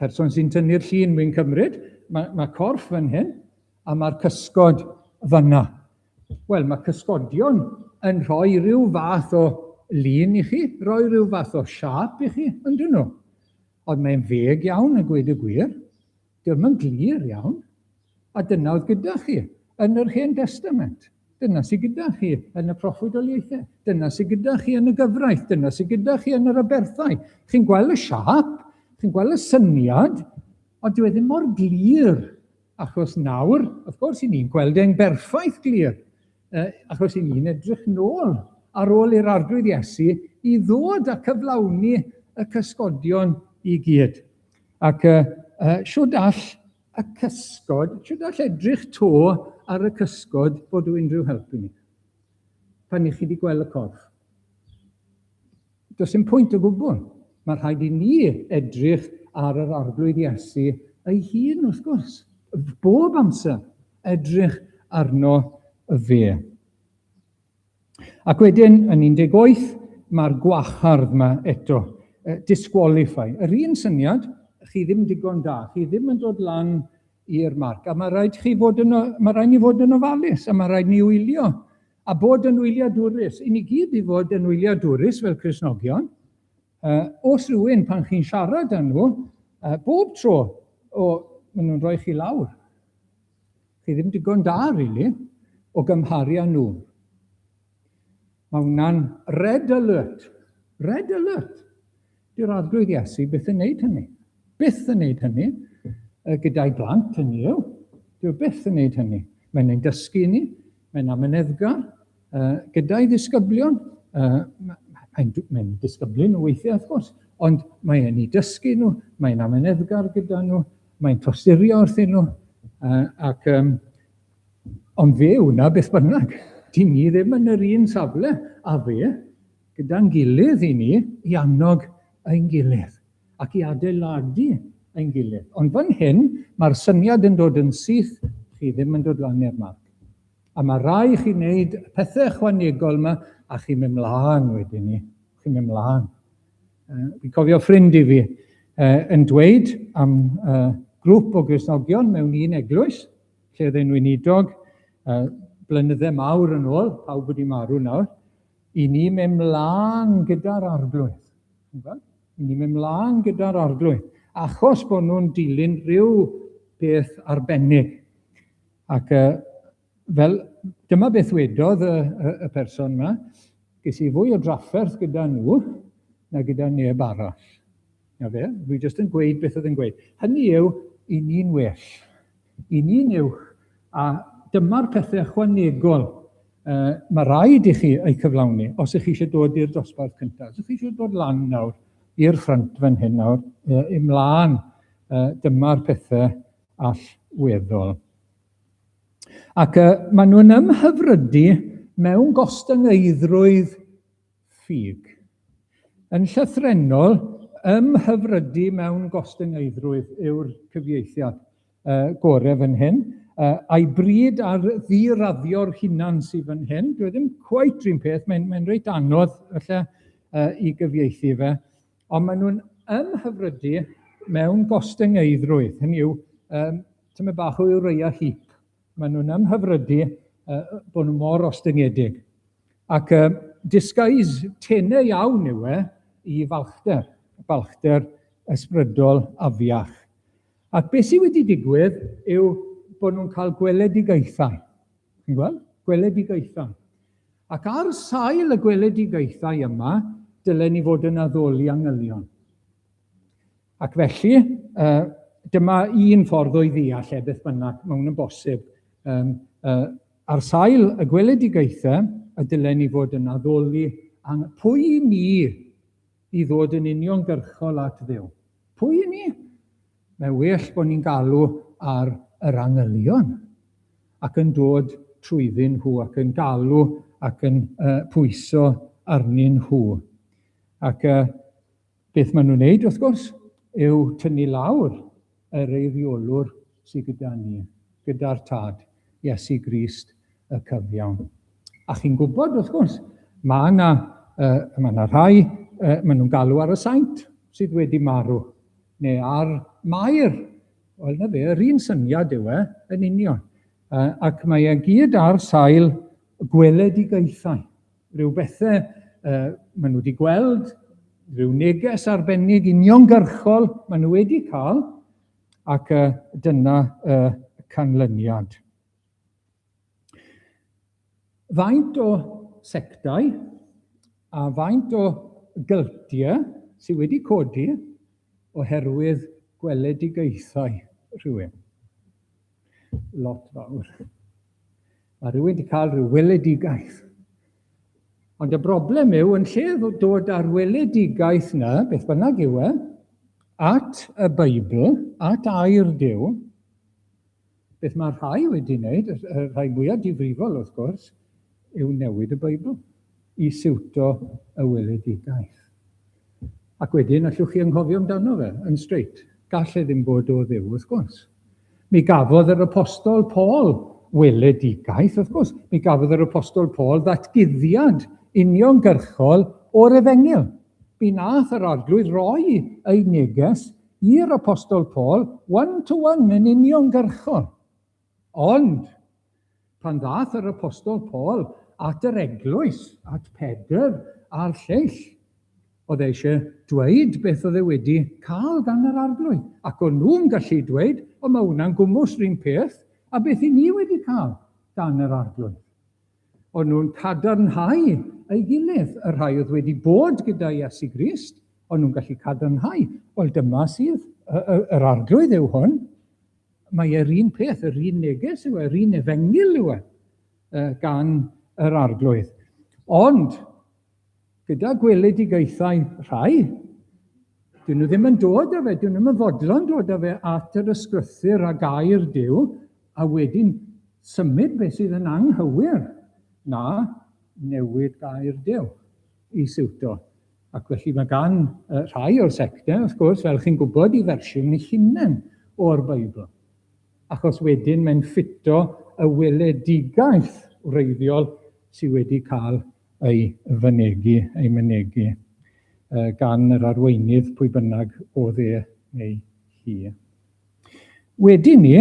person sy'n tynnu'r llun wy'n cymryd, mae, mae corff fan hyn, a mae'r cysgod fanna. Wel, mae cysgodion yn rhoi rhyw fath o lun i chi, rhoi rhyw fath o siâp i chi, yn dyn nhw? Ond mae'n feg iawn a gweud y gwir. Dio'm yn glir iawn. A dyna oedd gyda chi yn yr Hen Destament. Dyna sydd gyda chi yn y proffwydoliaethau. Dyna sydd gyda chi yn y gyfraith. Dyna sydd gyda chi yn yr aberthau. Chi'n gweld y siâp, chi'n gweld y syniad, ond dyw e ddim mor glir. Achos nawr, wrth gwrs, i ni'n gweld e'n berffaith glir. Achos i ni'n edrych nôl ar ôl i'r Arglwydd Iesu i ddod a cyflawni y cysgodion i gyd. Ac shwd all y cysgod, shwd all edrych to ar y cysgod bod o unrhyw help i ni? Pan i chi wedi gweld y corff. Does dim pwynt o gwbl. Mae rhaid i ni edrych ar yr Arglwydd Iesu ei hun, wrth gwrs. Bob amser edrych arno fe. Ac wedyn, yn 18, mae'r gwahardd yma eto. Disqualify. Yr un syniad, chi ddim digon da, chi ddim yn dod lan i'r marc. A mae rhaid chi fod yn, mae rhaid ni fod yn ofalus, a mae rhaid ni wylio A bod yn wyliadwrus. I ni gyd i fod yn wyliadwrus fel Cristnogion. Os rhywun, pan chi'n siarad â nhw, bob tro, o, maen nhw'n rhoi chi lawr. Chi ddim digon da, really, o gymharu â nhw. Mae hwnna'n red alert. Red alert. Dyw'r Arglwydd Iesu byth yn neud hynny. Byth yn neud hynny. Gyda'i blant, hynny yw. Dyw e byth yn neud hynny. Mae'n ein dysgu ni, mae'n amyneddgar gyda'i ddisgyblion. Mae'n mae disgyblu nhw weithiau, wrth gwrs, ond mae'n ei dysgu nhw, mae'n amyneddgar gyda nhw, mae'n tosturio wrthyn nhw, ac um, ond fe wna beth bynnag. Dyn ni ddim yn yr un safle a fe. Gyda'n gilydd i ni i annog ein gilydd ac i adeiladu ein gilydd. Ond fan hyn, mae'r syniad yn dod yn syth, chi ddim yn dod lan i'r marc. A mae rai chi wneud pethau ychwanegol yma a chi'n mynd mlaen wedyn ni. Chi'n mynd mlaen. Fi'n cofio ffrind i fi yn dweud am grŵp o Gristnogion mewn un eglwys, lle oedd e'n weinidog, blynydde mawr yn ôl, pawb wedi marw nawr, I ni mynd mlaen gyda'r Arglwydd. I ni mynd mlaen gyda'r Arglwydd. Achos bod nhw'n dilyn rhyw beth arbennig. Ac fel, dyma beth wedodd y, y, y person yma, ges i fwy o drafferth gyda nhw na gyda neb arall. Na fe, dwi jyst yn gweud beth oedd yn gweud. Hynny yw, i ni'n well. I ni'n uwch, a dyma'r pethau ychwanegol uh, mae rhaid i chi eu cyflawni os ych chi eisiau dod i'r dosbarth cyntaf. Os ych chi eisiau dod lan nawr i'r ffrynt fan hyn nawr, uh, ymlaen, uh, dyma'r pethau allweddol. Ac maen nhw'n ymhyfrydu mewn gostyngeiddrwydd ffug. Yn llythrennol, ymhyfrydu mewn gostyngeiddrwydd yw'r cyfieithiad gorau fan hyn. A'i bryd ar ddiraddio'r hunan sydd fan hyn. Dwi e ddim cweit rhywun peth, mae'n mae reit anodd falle i gyfieithu fe. Ond maen nhw'n ymhyfrydu mewn gostyngeiddrwydd. Hynny yw, tymed bach o Uriah Heep. Maen nhw'n ymhyfrydu bod nhw mor ostyngedig. Ac disguise tenau iawn yw e i falchder, balchder ysbrydol afiach. Ac beth sydd wedi digwydd yw bod nhw'n cael gweledigaethau. Chi'n gweld? Gweledigaethau. Ac ar sail y gweledigaethau yma, dylen ni fod yn addoli angylion. Ac felly, dyma un ffordd o'i ddeall e, beth bynnag, mae hwn yn bosib. Ar sail y gweledigaethau, y dylen ni fod yn addoli pwy i ni i ddod yn uniongyrchol at Dduw? Pwy i ni? Mae'n well bod ni'n galw ar yr angylion ac yn dod trwyddyn nhw ac yn galw ac yn pwyso arnyn nhw. Ac beth maen nhw'n wneud, wrth gwrs, yw tynnu lawr yr eiriolwr sydd gyda ni, gyda'r Tad, Iesu Grist y cyfiawn. A chi'n gwybod, wrth gwrs, mae yna, mae yna rhai, maen nhw'n galw ar y saint sydd wedi marw, neu ar Mair. Wel, na fe, yr un syniad yw e, yn union. Ac mae e gyd ar sail gweledigaethau. Rhyw bethau maen nhw wedi gweld, rhyw neges arbennig uniongyrchol maen nhw wedi cael, ac dyna y canlyniad. Faint o sectau a faint o gyltiau sydd wedi codi oherwydd gweledigaethau rhywun? Lot fawr. Mae rhywun wedi cael rhyw weledigaeth. Ond y broblem yw, yn lle dod â'r weledigaeth na, beth bynnag yw e, at y Beibl, at air Duw, beth mae rhai wedi wneud, y rhai mwyaf difrifol wrth gwrs, yw newid y Beibl i siwto y weledigaeth. Ac wedyn allwch chi anghofio amdano fe yn straight. Gall e ddim bod o Dduw wrth gwrs. Mi gafodd yr apostol Paul weledigaeth, wrth gwrs. Mi gafodd yr apostol Paul ddatguddiad uniongyrchol o'r efengyl. Mi nath yr Arglwydd roi ei neges i'r apostol Paul one to one yn uniongyrchol. Ond, pan ddath yr apostol Paul at yr eglwys, at Pedr a'r lleill, oedd e eisiau dweud beth oedd e wedi cael gan yr Arglwydd. Ac o'n nhw'n gallu dweud, o mae hwnna'n gwmws rhywun peth, a beth i ni wedi cael gan yr Arglwydd. O'n nhw'n cadarnhau ei gilydd, y rhai oedd wedi bod gyda Iesu Grist, o'n nhw'n gallu cadarnhau, wel dyma sydd, yr Arglwydd yw hwn, Mae e'r un peth, yr un neges yw e, yr un efengyl yw e, gan yr Arglwydd. Ond, gyda gweledigaethau rhai, dyn nhw ddim yn dod â fe, dyn nhw ddim yn fodlon dod â fe at yr ysgrythur a gair Duw, a wedyn symud beth sydd yn anghywir, na newid gair Duw i siwto. Ac felly mae gan rhai o'r sectau, wrth gwrs, fel chi'n gwybod, i fersiwn eu hunain o'r Beibl. Achos wedyn mae'n ffito y weledigaeth wreiddiol sydd wedi cael ei fynegi, ei mynegi gan yr arweinydd pwy bynnag oedd e neu hi. Wedyn ni,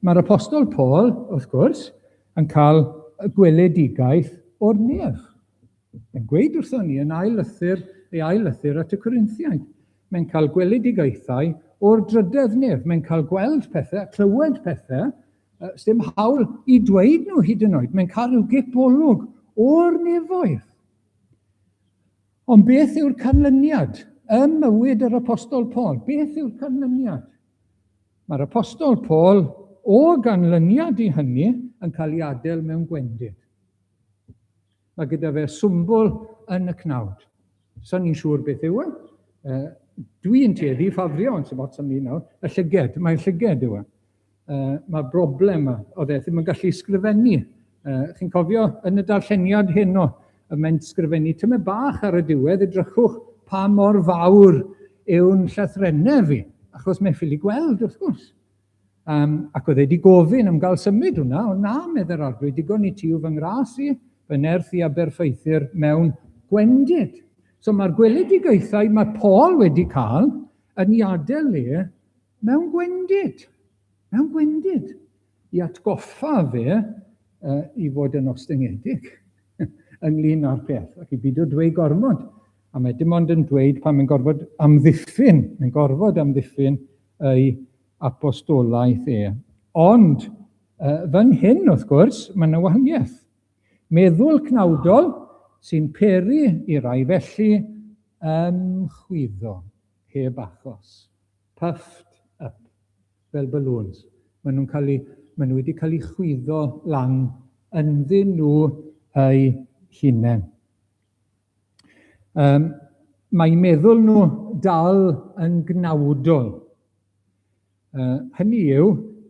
mae'r Apostol Paul, wrth gwrs, yn cael y gweledigaeth o'r nef. Mae'n gweud wrthon ni yn ail lythyr, ei ail lythyr at y Corinthiaid. Mae'n cael gweledigaethau o'r drydedd nef. Mae'n cael gweld pethau, clywed pethau, sdim hawl i dweud nhw hyd yn oed. Mae'n cael rhyw gip olwg o'r nefoedd. Ond beth yw'r canlyniad ym mywyd yr Apostol Paul? Beth yw'r canlyniad? Mae'r Apostol Paul, o ganlyniad i hynny, yn cael ei adael mewn gwendid. Mae gyda fe swmbwl yn y cnawd. So ni'n siŵr beth yw e. Dwi'n tueddu ffafrio, ond sy'n ots am ni nawr, y llyged. Mae'r llyged yw e. Mae'r broblem yma, oedd e ddim yn gallu sgrifennu. Chi'n cofio yn y darlleniad heno, y mae'n sgrifennu tymed bach ar y diwedd, edrychwch pa mor fawr yw'n llythrennau fi, achos mae'n ffili gweld, wrth gwrs. Ac oedd e wedi gofyn am gael symud hwnna, ond na, medde'r Arglwydd, digon i ti yw fy ngras i, fy nerth i a berffeithir mewn gwendid. So mae'r gweledigaethau mae Paul wedi cael yn ei adael e mewn gwendid, mewn gwendid, i atgoffa fe i fod yn ostyngedig ynglyn â'r peth, ac i beidio dweud gormod. A mae dim ond yn dweud pan mae'n gorfod amddiffyn, mae'n gorfod amddiffyn ei apostolaeth e. Ond fan hyn, wrth gwrs, mae yna wahaniaeth. Meddwl cnawdol sy'n peri i rai felly ymchwyddo heb achos. Puffed up, fel balloons. Maen nhw'n cael eu, maen nhw wedi cael eu chwyddo lan ynddyn nhw eu hunain. Mae meddwl nhw dal yn gnawdol. Hynny yw,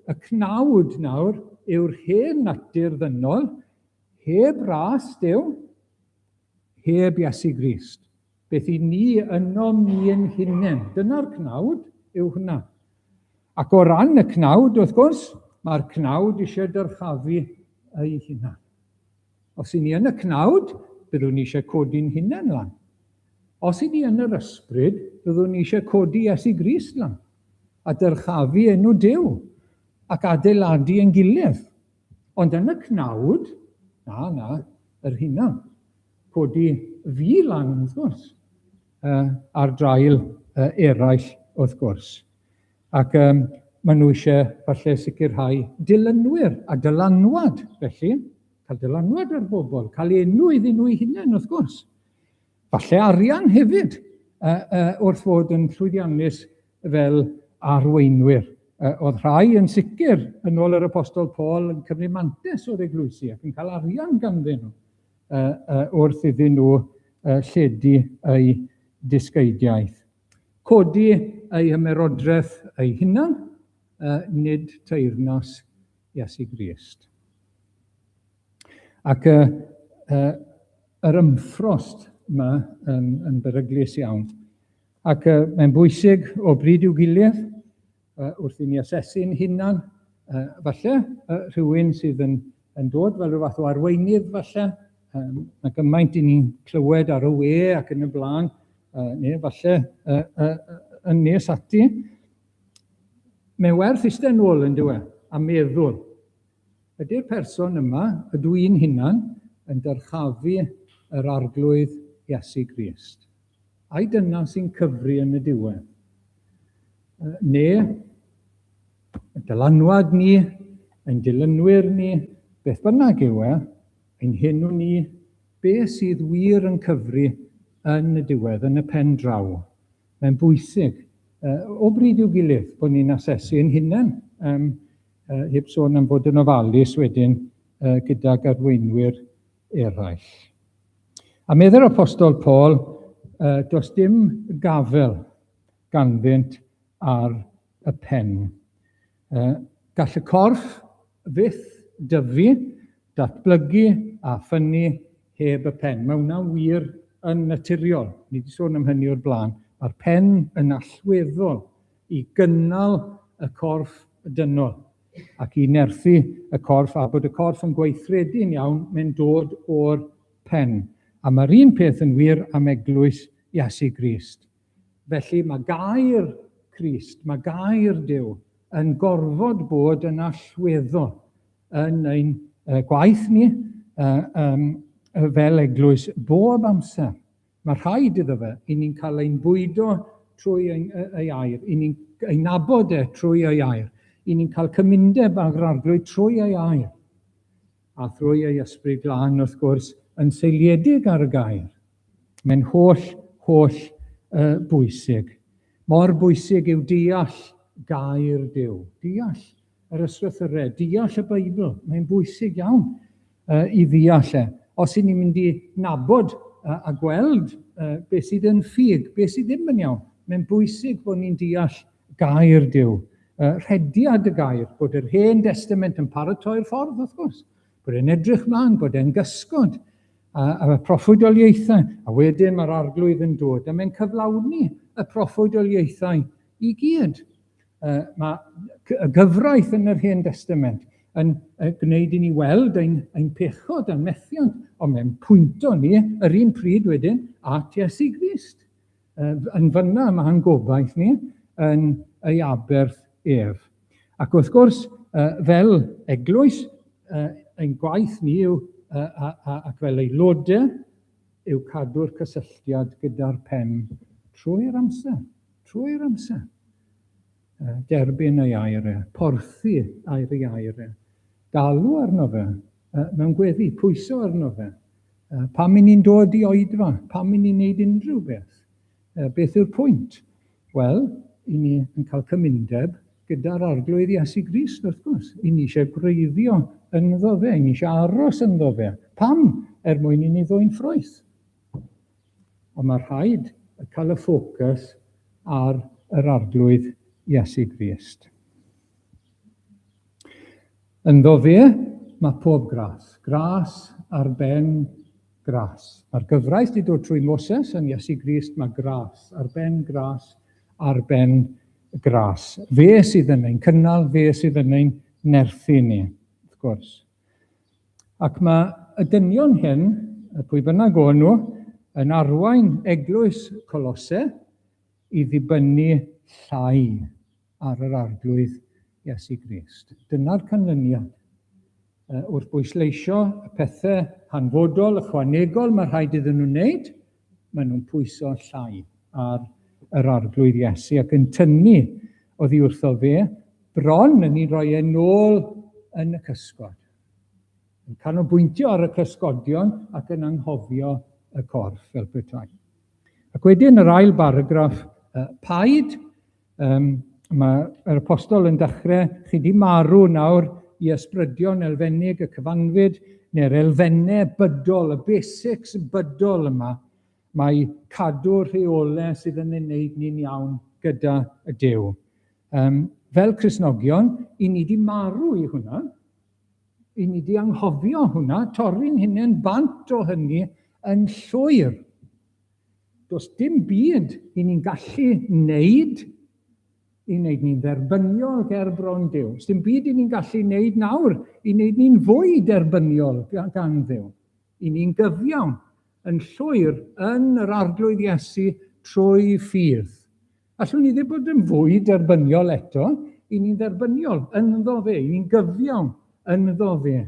y cnawd nawr yw'r hen natur ddynol, heb ras Duw, heb Iesu Grist. Beth i ni ynom ni ein hunain. Dyna'r cnawd yw hwnna. Ac o ran y cnawd, wrth gwrs, mae'r cnawd eisiau dyrchafu ei hunan. Os i ni yn y cnawd, byddwn ni eisiau codi'n hunain lan. Os i ni yn yr ysbryd, byddwn ni eisiau codi Iesu Grist lan, a dyrchafu enw Duw, ac adeiladu ein gilydd. Ond yn y cnawd, na, na, yr hunan. Codi fi lan, wrth gwrs, ar draul eraill, wrth gwrs. Ac maen nhw eisiau falle sicrhau dilynwyr a dylanwad, felly, cael dylanwad ar bobl, cael enw iddyn nhw eu hunain, wrth gwrs. Falle arian hefyd, wrth fod yn llwyddiannus fel arweinwyr. Oedd rhai yn sicr, yn ôl yr Apostol Paul, yn cymryd mantais o'r eglwysi ac yn cael arian ganddyn nhw wrth iddyn nhw lledu eu dysgeidiaeth. Codi ei hymerodraeth ei hunan, nid teyrnas Iesu Grist. Ac yr ymffrost yma yn beryglus iawn. Ac mae'n bwysig o bryd i'w gilydd, wrth i ni asesu'n hunan, falle rhywun sydd yn dod fel rhyw fath o arweinydd falle, mae gymaint i ni'n clywed ar y we ac yn y blaen, neu falle yn nes ati. Mae'n werth eistedd nôl yn dyw e, a meddwl, ydy'r person yma, ydw i'n hunan, yn dyrchafu yr Arglwydd Iesu Grist? Ai dyna sy'n cyfri yn y diwedd? Neu y dylanwad ni, ein dilynwyr ni, beth bynnag yw e, ein henw ni, be sydd wir yn cyfri yn y diwedd, yn y pen draw. Mae'n bwysig, o bryd i'w gilydd, bod ni'n asesu ein hunain, heb sôn am fod yn ofalus wedyn gydag arweinwyr eraill. A meddai'r Apostol Paul, does dim gafel ganddynt ar y pen. Gall y corff fyth dyfu, datblygu a ffynnu heb y pen. Mae hwnna'n wir yn naturiol. Ni wedi sôn am hynny o'r blaen. Mae'r pen yn allweddol i gynnal y corff dynol ac i nerthu y corff a bod y corff yn gweithredu'n iawn, mae'n dod o'r pen. A mae'r un peth yn wir am eglwys Iesu Grist. Felly mae gair Crist, mae gair Duw yn gorfod bod yn allweddol yn ein gwaith ni fel eglwys bob amser. Mae rhaid iddo fe, i ni'n cael ein bwydo trwy ei air, i ni'n ei nabod e trwy ei air, i ni'n cael cymundeb â'r Arglwydd trwy ei air, a thrwy ei Ysbryd Glân, wrth gwrs, yn seiliedig ar y gair. Mae'n holl, holl bwysig. Mor bwysig yw deall gair Duw, deall yr ysgrythurau, deall y Beibl. Mae'n bwysig iawn i ddeall e. Os y'n ni'n mynd i nabod a gweld beth sydd yn ffug, beth sydd ddim yn iawn, mae'n bwysig bod ni'n deall gair Duw. Rhediad y gair, bod yr Hen Destament yn paratoi'r ffordd, wrth gwrs, bod e'n edrych mlaen, bod e'n gysgod, a, a y proffwydoliaethau, a wedyn mae'r arglwydd yn dod, a mae'n cyflawni y proffwydoliaethau i gyd. Mae y gyfraith yn yr Hen Destament yn gwneud i ni weld ein, ein pechod a'n methiant, ond mae'n pwynto ni yr un pryd wedyn at Iesu Grist. Yn fyna mae'n gobaith ni yn ei aberth ef. Ac wrth gwrs, fel eglwys, ein gwaith ni yw, ac fel aelodau, yw cadw'r cysylltiad gyda'r pen trwy'r amser. Trwy'r amser. Derbyn ei air e, porthi air ei air e, galw arno fe mewn gweddi, pwyso arno fe. Pam i ni'n dod i oedfa? Pam i ni'n neud unrhyw beth? Beth yw'r pwynt? Wel, i ni yn cael cymundeb gyda'r Arglwydd Iesu Grist, wrth gwrs. I ni eisiau gwreiddio ynddo fe, i ni eisiau aros ynddo fe. Pam? Er mwyn i ni ddwyn ffrwyth. Ond mae rhaid cael y ffocws ar yr Arglwydd Iesu Grist. Ynddo fe mae pob gras, gras ar ben gras. Mae'r gyfraith wedi dod trwy Moses, yn Iesu Grist mae gras ar ben gras ar ben gras. Fe sydd yn ein cynnal, fe sydd yn ein nerthu ni, wrth gwrs. Ac mae y dynion hyn, y pwy bynnag o'n nhw, yn arwain eglwys Colose i ddibynnu llai ar yr Arglwydd Iesu Grist. Dyna'r canlyniad. Wrth bwysleisio y pethau hanfodol, ychwanegol mae rhaid iddyn nhw wneud, maen nhw'n pwyso llai ar yr Arglwydd Iesu ac yn tynnu oddi wrtho fe, bron yn ei roi e nôl yn y cysgod. Yn canolbwyntio ar y cysgodion ac yn anghofio y corff fel petai. Ac wedyn yr ail baragraff, paid, mae yr apostol yn dechrau, chi di marw nawr i ysbrydion elfennig y cyfanfyd, neu'r elfennau bydol, y basics bydol yma, mae cadw rheolau sydd yn ei wneud ni'n iawn gyda y Duw. Fel Cristnogion, i ni di marw i hwnna, i ni di anghofio hwnna, torri'n hunain bant o hynny yn llwyr. Does dim byd i ni'n gallu wneud i wneud ni'n dderbyniol ger bron Duw. Does dim byd i ni'n gallu wneud nawr i wneud ni'n fwy derbyniol gan Dduw. I ni'n gyfiawn yn llwyr yn yr Arglwydd Iesu trwy ffydd. Allwn ni ddim bod yn fwy derbyniol eto, i ni'n dderbyniol ynddo fe, i ni'n gyfiawn ynddo fe.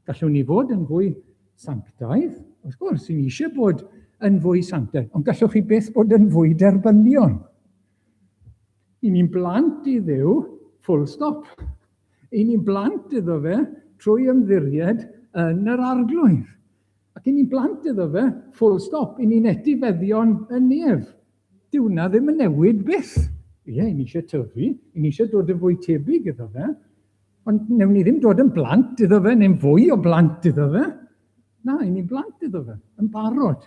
Gallwn ni fod yn fwy sanctaidd, wrth gwrs, i ni eisiau bod yn fwy sanctaidd, ond gallwch chi byth bod yn fwy derbyniol. I ni'n blant i Dduw, full stop. I ni'n blant iddo fe trwy ymddiried yn yr Arglwydd. Ac i ni'n blant iddo fe, full stop, i ni'n etifeddion y nef. Dyw hwnna ddim yn newid byth. Ie, i ni eisiau tyfu, i ni eisiau dod yn fwy tebyg iddo fe, ond newn ni ddim dod yn blant iddo fe, neu'n fwy o blant iddo fe. Na, i ni'n blant iddo fe, yn barod.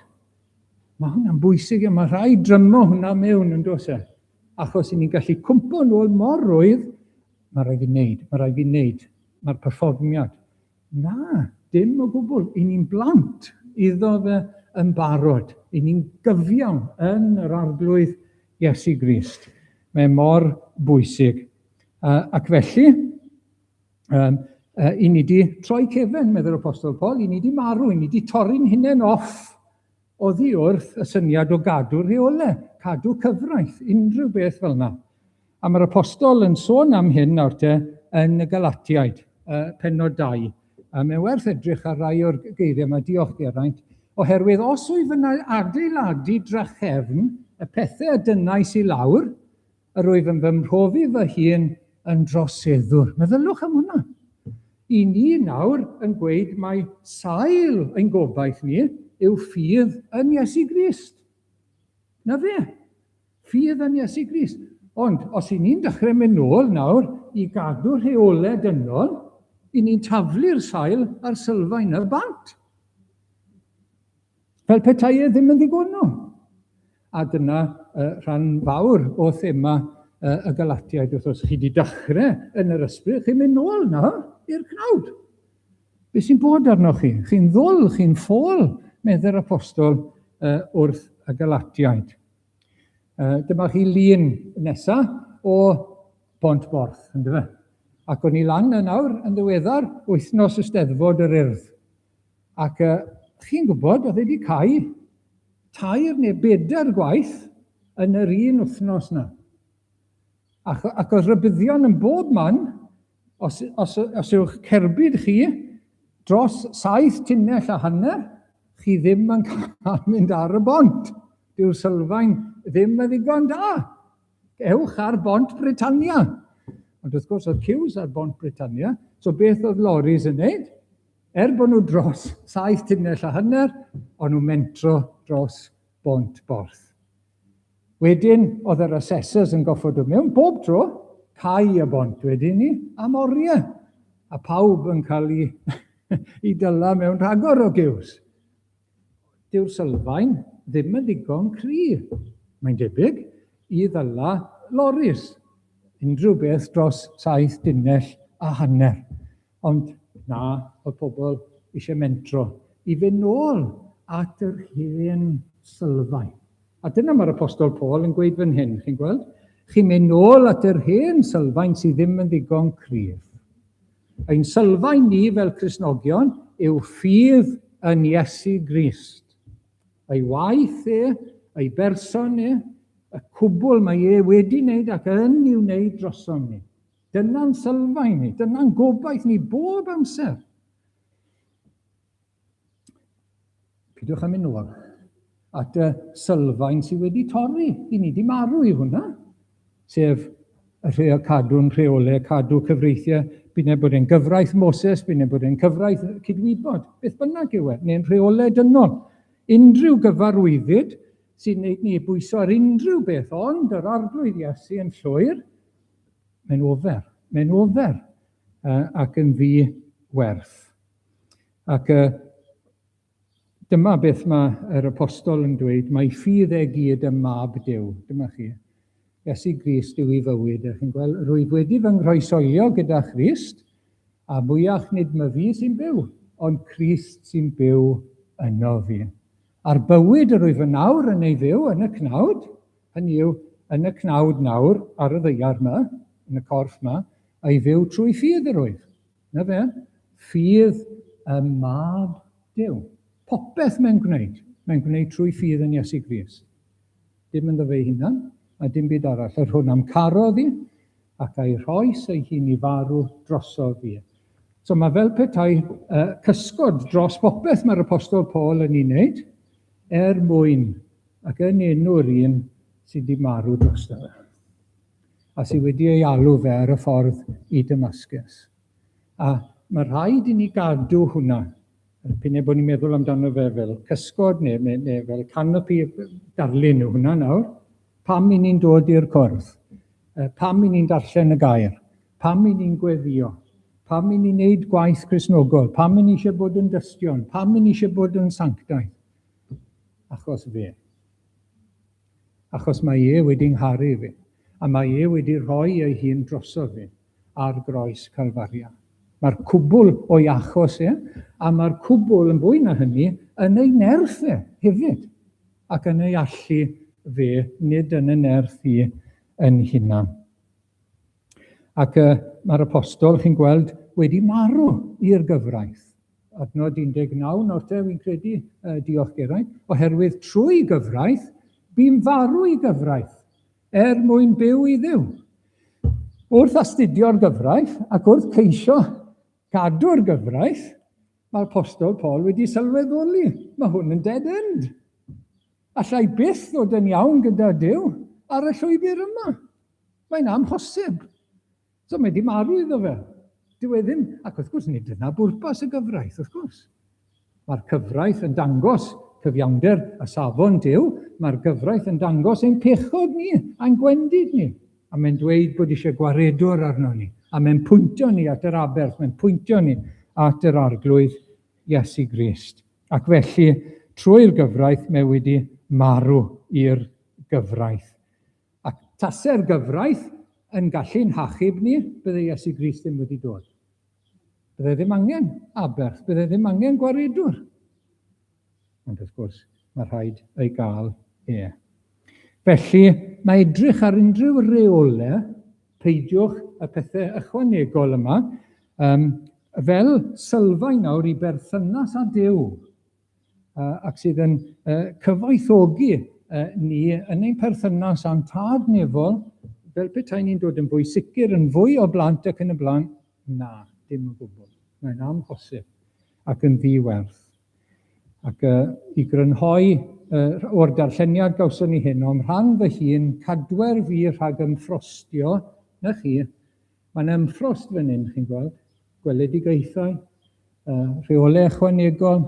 Mae hwnna'n bwysig, a mae rhaid drymo hwnna mewn yn does e? Achos i ni'n gallu cwmpo nôl mor rwydd, mae rhaid fi wneud, mae rhaid fi wneud, mae'r perfformiad. Na, dim o gwbl. I ni'n blant iddo fe yn barod. I ni'n gyfiawn yn yr Arglwydd Iesu Grist. Mae mor bwysig. Ac felly, um, i ni di troi cefen, meddwl Apostol Paul, i ni di marw, i ni di torri'n hunain off oddi wrth y syniad o gadw rheolau, cadw cyfraith, unrhyw beth fel yna. A mae'r apostol yn sôn am hyn nawr te yn y Galatiaid, pennod 2. A mae'n werth edrych ar rai o'r geiriau yma, diolch Geraint, oherwydd os wyf yn adeiladu drachefn y pethau a dynnais i lawr, yr wyf yn fy mhrofi fy hun yn droseddwr. Meddyliwch am hwnna. I ni nawr yn gweud mai sail ein gobaith ni yw ffydd yn Iesu Grist. Na fe. Ffydd yn Iesu Grist. Ond os i ni'n dechrau mynd nôl nawr i gadw rheolau dynol, i ni'n taflu'r sail a'r sylfaen y bant. Fel petai e ddim yn ddigonol. A dyna rhan fawr o thema y Galatiaid wrth os chi wedi dechrau yn yr ysbryd, chi'n mynd nôl na i'r cnawd. Be sy'n bod arnoch chi? Chi'n ddwl, chi'n ffôl, medde'r apostol wrth y Galatiaid. Dyma chi lun nesa o Bont Borth, ynddo fe? Ac o'n i lan yn awr yn ddiweddar, wythnos y Steddfod yr Urdd. Ac chi'n gwybod, oedd e wedi cau tair neu bedair gwaith yn yr un wythnos na. Ac, ac oedd rhybuddion yn bob man, os, os, os yw'ch cerbyd chi dros saith tunnell a hanner, chi ddim yn cael mynd ar y bont. Dyw'r sylfaen ddim yn ddigon da. Ewch ar Bont Britannia. Ond wrth gwrs, oedd ciws ar Bont Britannia, so beth oedd loris yn neud? Er bod nhw dros saith tunnell a hanner, o'n nhw'n mentro dros Bont Borth. Wedyn, oedd yr assessors yn goffod dod mewn bob tro, cau y bont wedyn ni, am oriau, a pawb yn cael ei, ei dyla mewn rhagor o giws. Dyw'r sylfaen ddim yn ddigon cry, mae'n debyg, i ddyla loris, unrhyw beth dros saith dunnell a hanner. Ond na, oedd pobl eisiau mentro i fynd nôl at yr hen sylfaen. A dyna mae'r Apostol Paul yn gweud fan hyn, chi'n gweld? Chi'n mynd nôl at yr hen sylfaen sydd ddim yn ddigon cryf. Ein sylfaen ni fel Cristnogion yw ffydd yn Iesu Grist. Ei waith e, ei berson e, y cwbl mae e wedi wneud ac yn i'w wneud drosom ni. Dyna'n sylfaen ni, dyna'n gobaith ni bob amser. Pidwch â mynd nôl at y sylfaen sydd wedi torri. I ni wedi marw i hwnna, sef y rheo cadw'n rheolau, cadw cyfreithiau, bydd bod e'n gyfraith Moses, bydd bod e'n cyfraith cydwybod, beth bynnag yw e, neu'n rheolau dynol. Unrhyw gyfarwyddyd sy'n gwneud ni bwyso ar unrhyw beth, ond yr arglwydd Iesu yn llwyr, mae'n ofer, mae'n ofer ac yn ddi werth. Ac dyma beth mae yr apostol yn dweud, mae ffydd e gyd ym mab Duw. Dyma chi. Iesu Grist yw ei fywyd. A chi'n gweld, rwyf wedi fy nghroesoelio gyda Christ, a mwyach nid my fi sy'n byw, ond Crist sy'n byw yno fi. A'r bywyd yr wyf yn awr yn ei fyw yn y cnawd, hynny yw, yn y cnawd nawr, ar y ddaear yma, yn y corff yma, a'i fyw trwy ffydd yr wyf. Na fe, ffydd y mab Duw. Popeth mae'n gwneud, mae'n gwneud trwy ffydd yn Iesu Grist. Dim ynddo fe ei hunan, a dim byd arall. Yr hwn am carodd i, ac a'i rhoes ei hun i farw drosof fi. So mae fel petai uh, cysgod dros bopeth mae'r Apostol Paul yn ei wneud, er mwyn ac yn enw'r un sydd wedi marw drosto fe, a sydd wedi ei alw fe ar y ffordd i Damascus. A mae rhaid i ni gadw hwnna. P'un ai bod ni'n meddwl amdano fe fel cysgod neu, neu, neu fel canopi, darlun yw hwnna nawr. Pam i ni'n dod i'r cwrdd? Pam i ni'n darllen y gair? Pam i ni'n gweddio? Pam i ni'n neud gwaith Cristnogol? Pam i ni eisiau bod yn dystion? Pam i ni eisiau bod yn sanctaidd? Achos fe. Achos mae e wedi ngharu fi, a mae e wedi rhoi ei hun drosof fi ar groes Calfaria. Mae'r cwbl o'i achos e, a mae'r cwbl yn fwy na hynny yn ei nerth e hefyd, ac yn ei allu fe, nid yn y nerth i yn hunan. Ac uh, mae'r apostol, chi'n gweld, wedi marw i'r gyfraith. Adnod 19 nawr te, wy'n credu, uh, diolch Geraint, oherwydd trwy gyfraith, bu'n farw i gyfraith, er mwyn byw i Dduw. Wrth astudio'r gyfraith ac wrth ceisio gadw'r gyfraith, mae'r Apostol Paul wedi sylweddoli, mae hwn yn dead end. Allai byth ddod yn iawn gyda Duw ar y llwybr yma. Mae'n amhosib. So mae wedi marw iddo fe. Dyw e ddim, ac wrth gwrs nid dyna bwrpas y gyfraith, wrth gwrs. Mae'r cyfraith yn dangos cyfiawnder a safon Duw, mae'r gyfraith yn dangos ein pechod ni a'n gwendid ni. A mae'n dweud bod eisiau gwaredwr arno ni, a mae'n pwyntio ni at yr aberth, mae'n pwyntio ni at yr arglwydd Iesu Grist. Ac felly, trwy'r gyfraith, mae wedi marw i'r gyfraith. Ac Tase'r gyfraith yn gallu'n hachub ni, bydde Iesu Grist ddim wedi dod. Bydde ddim angen aberth, bydde ddim angen gwaredwr. Ond wrth gwrs, mae rhaid ei gael e. Felly, mae edrych ar unrhyw reolau, peidiwch y pethau ychwanegol yma, um, fel sylfaen nawr i berthynas â Duw, ac sydd yn cyfoethogi ni yn ein perthynas â'n tad nefol, fel petai ni'n dod yn fwy sicr, yn fwy o blant ac yn y blaen. Na, dim o gwbl. Mae'n amhosib ac yn ddi-werth. Ac i grynhoi o'r darlleniad gawson ni hyn, o'm rhan fy hun, cadwer fi rhag ymffrostio, na chi, mae'n ymffrost fan hyn, chi'n gweld, gweledigaethau, rheolau ychwanegol,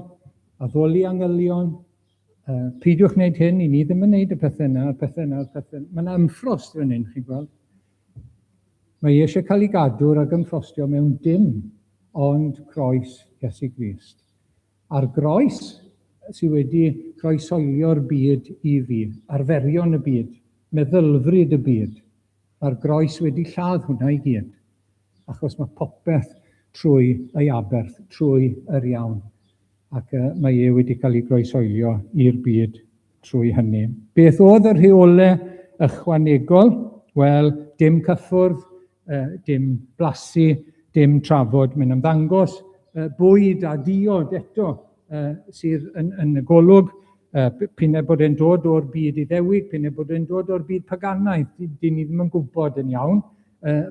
addoli angylion, peidiwch wneud hyn, i ni ddim yn wneud y pethau yna, y pethau yna, y pethau yna. Mae yna ymffrost fan hyn, chi'n gweld. Mae eisiau cael ei gadw rhag ymffrostio mewn dim ond croes Iesu Grist. A'r groes sydd wedi croeshoelio'r byd i fi, arferion y byd, meddylfryd y byd, mae'r groes wedi lladd hwnna i gyd, achos mae popeth trwy ei aberth, trwy yr iawn, ac mae e wedi cael ei groeshoelio i'r byd trwy hynny. Beth oedd y rheolau ychwanegol? Wel, dim cyffwrdd, dim blasu, dim trafod. Mae'n ymddangos bwyd a diod eto sydd yn, yn y golwg, p'un ai bod e'n dod o'r byd Iddewig, p'un ai bod e'n dod o'r byd paganaidd, dyn ni ddim yn gwybod yn iawn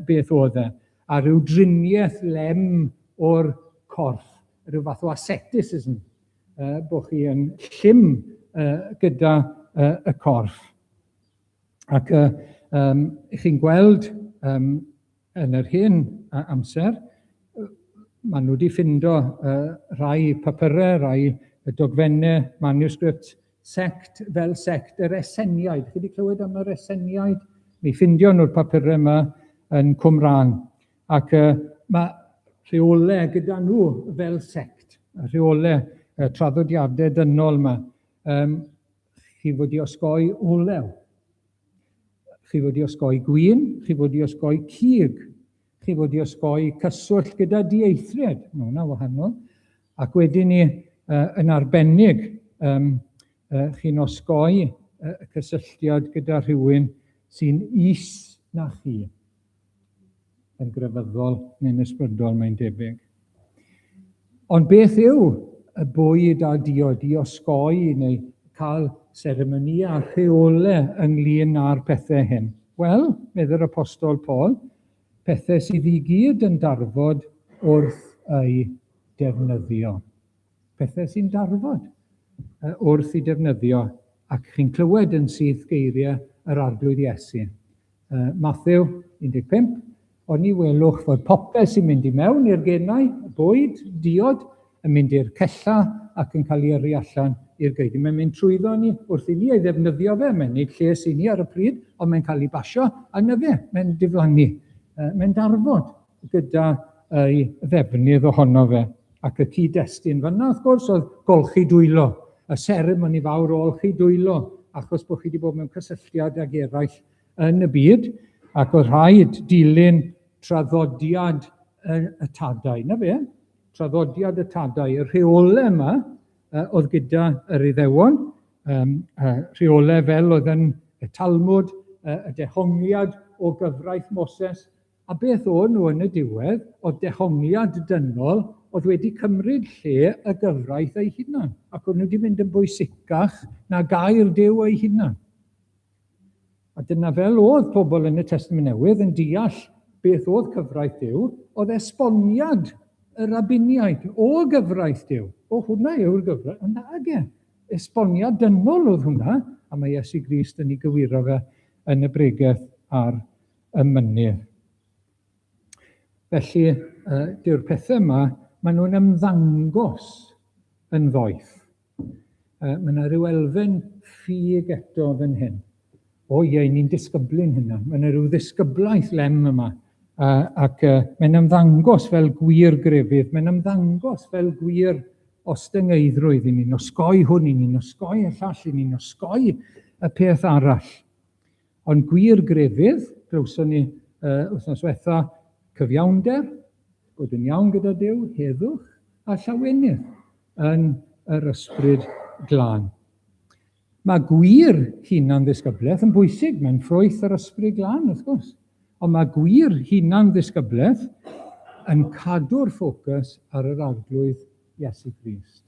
beth oedd e. A rhyw driniaeth lem o'r corff, rhyw fath o asceticism, bod chi yn llym gyda y corff. Ac um, chi'n gweld um, yn yr hen amser, maen nhw wedi ffindo rhai papurau, rhai dogfennau, manuscript, sect fel sect yr Eseniaid. Chi wedi clywed am yr Eseniaid? Mi ffindio nhw'r papurau yma yn Cwmran. Ac mae rheolau gyda nhw fel sect, rheolau traddodiadau dynol yma. Um, chi fod i osgoi olew, chi fod i osgoi gwin, chi fod i osgoi cig, chi fod i osgoi cyswllt gyda dieithriad, mae hwnna wahanol, ac wedyn ni yn arbennig, um, chi'n osgoi y cysylltiad gyda rhywun sy'n is na chi. yn grefyddol neu'n ysbrydol, mae'n debyg. Ond beth yw y bwyd a diod i osgoi neu cael seremoni a rheolau ynglyn â'r pethau hyn? Wel, meddai'r Apostol Paul, pethau sydd i gyd yn darfod wrth eu defnyddio. Pethau sy'n darfod wrth eu defnyddio, ac chi'n clywed yn syth geiriau yr Arglwydd Iesu. Mathew 15, Oni welwch fod popeth sy'n mynd i mewn i'r genau, bwyd, diod, yn mynd i'r cella ac yn cael ei yrru allan i'r gaedu. Mae'n mynd trwyddo ni wrth i ni ei ddefnyddio fe, mae'n gwneud lles i ni ar y pryd, ond mae'n cael ei basio a na fe, mae'n diflannu. Mae'n darfod gyda ei ddefnydd ohono fe. Ac y cyd-destun fanna, wrth gwrs, oedd golchi dwylo, y seremoni fawr o olchi dwylo, achos bod chi wedi bod mewn cysylltiad ag eraill yn y byd, ac oedd rhaid dilyn traddodiad y, y tadau. Na fe, traddodiad y tadau, y rheolau yma oedd gyda yr Iddewon, um, rheolau fel oedd yn y Talmud, y dehongliad o gyfraith Moses, A beth o'n nhw yn y diwedd oedd dehongliad dynol oedd wedi cymryd lle y gyfraith ei hunan, ac o'n nhw wedi mynd yn bwysicach na gair Duw ei hunan. A dyna fel oedd pobl yn y Testament Newydd yn deall beth oedd cyfraith Duw, oedd esboniad y rabiniaid o gyfraith Duw. O, hwnna yw'r gyfraith. Ond nage, esboniad dynol oedd hwnna, a mae Iesu Grist yn ei gywiro fe yn y bregeth ar y mynydd. Felly, uh, dyw'r pethau yma, maen nhw'n ymddangos yn ddoeth. Uh, mae yna rhyw elfen ffug eto fan hyn. O ie, ni'n disgyblu'n hynna. Mae yna rhyw ddisgyblaeth lem yma. Uh, ac uh, mae'n ymddangos fel gwir grefydd, mae'n ymddangos fel gwir ostyngeiddrwydd. I ni'n osgoi hwn, i ni'n osgoi y llall, i ni'n osgoi y peth arall. Ond gwir grefydd, glywson ni wythnos diwetha, cyfiawnder, bod yn iawn gyda Duw, heddwch a llawenydd yn yr ysbryd glân. Mae gwir hunan ddisgyblaeth yn bwysig, mae'n ffrwyth yr ysbryd glân, wrth gwrs. Ond mae gwir hunan ddisgyblaeth yn cadw'r ffocws ar yr Arglwydd Iesu Grist.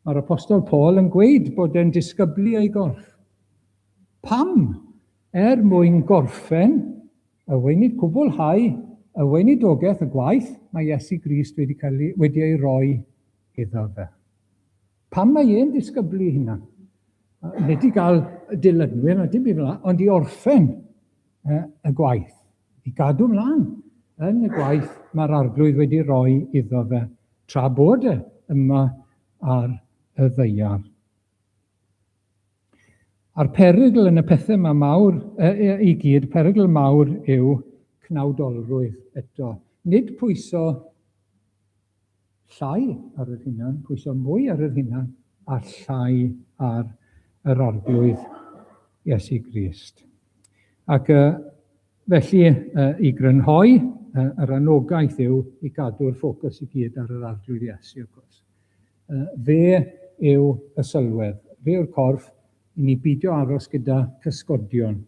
Mae'r Apostol Paul yn gweud bod e'n disgyblu ei gorff. Pam? Er mwyn gorffen y weinid cwblhau y weinidogaeth, y gwaith mae Iesu Grist wedi, cael, wedi ei roi iddo fe. Pam mae e'n disgyblu hynna? Nid i gael dilynwyr na dim byd fel 'na, ond i orffen y gwaith, i gadw mlaen yn y gwaith mae'r Arglwydd wedi rhoi iddo fe, tra bod e yma ar y ddaear. A'r perygl yn y pethau yma mawr i gyd, perygl mawr yw cnawdolrwydd eto. Nid pwyso llai ar yr hunan, pwyso mwy ar yr hunan a llai ar yr Arglwydd Iesu Grist. Ac felly, i grynhoi, yr anogaeth yw i gadw'r ffocws i gyd ar yr Arglwydd Iesu, wrth gwrs. Fe yw y sylwedd, fe yw'r corff, i ni beidio aros gyda cysgodion.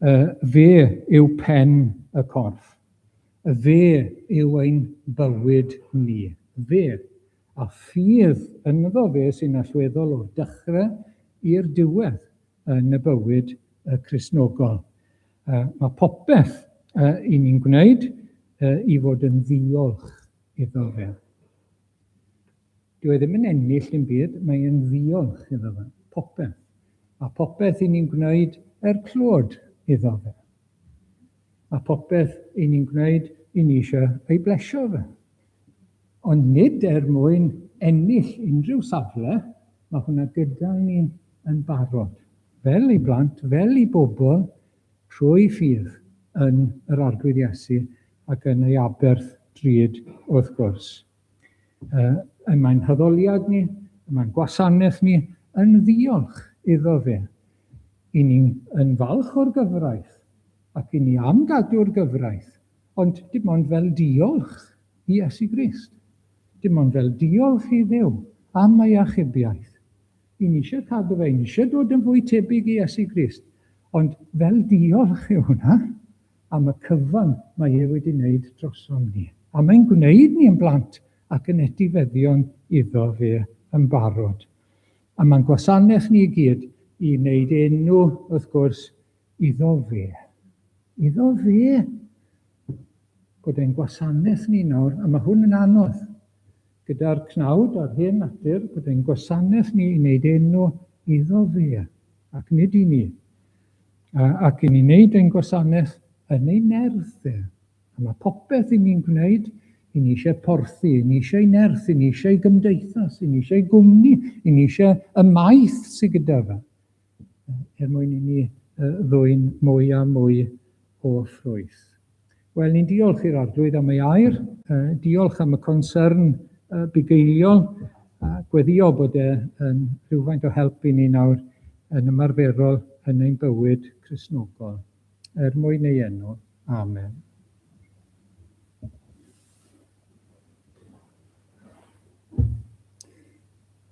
Fe yw pen y corff. Fe yw ein bywyd ni. Fe. A ffydd ynddo fe sy'n allweddol o'r dechrau i'r diwedd yn y bywyd Cristnogol. Mae popeth i ni'n gwneud i fod yn ddiolch iddo fe. Dyw e ddim yn ennill dim byd, mae e'n ddiolch iddo fe. Popeth. A popeth i ni'n gwneud er clod iddo fe. A popeth i ni'n gwneud, i ni eisiau ei blesio fe. Ond nid er mwyn ennill unrhyw safle, mae hwnna gyda ni yn barod. Fel ei blant, fel ei bobl, trwy ffydd yn yr Arglwydd Iesu ac yn ei aberth drud wrth gwrs. Uh, mae'n haddoliad ni, mae'n gwasanaeth ni yn ddiolch iddo fe. I ni yn falch o'r gyfraith, ac i ni am gadw'r gyfraith, ond dim ond fel diolch i Iesu Grist. Dim ond fel diolch i Dduw am ei achubiaeth. I ni eisiau cadw fe, i ni eisiau dod yn fwy tebyg i Iesu Grist, ond fel diolch yw hwnna am y cyfan mae e wedi wneud drosom ni. A mae'n gwneud ni yn blant ac yn etifeddion iddo fe yn barod. A mae'n gwasanaeth ni i gyd i wneud enw, wrth gwrs, iddo fe. Iddo fe. Bod ein gwasanaeth ni nawr, a mae hwn yn anodd, gyda'r cnawd a'r hen natur, bod ein gwasanaeth ni i wneud enw iddo fe, ac nid i ni. Ac i ni wneud ein gwasanaeth yn ei nerth e. A mae popeth i ni'n gwneud, i ni eisiau porthi, i ni eisiau nerth, i ni eisiau gymdeithas, i ni eisiau gwmni, i ni eisiau y maeth sydd gyda fe, er mwyn i ni ddwyn mwy a mwy o ffrwyth. Wel, ni'n diolch i'r Arglwydd am ei air, diolch am y concern bugeiliol, a gweddio bod e yn rhywfaint o help i ni nawr yn ymarferol yn ein bywyd Cristnogol. Er mwyn ei enw. Amen.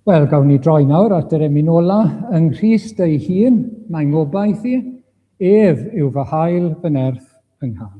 Wel, gawn ni droi nawr at yr emyn ola. Yng Nghrist ei hun, mae ngobaith i. Ef yw fy hael, fy nerth, fy nghân.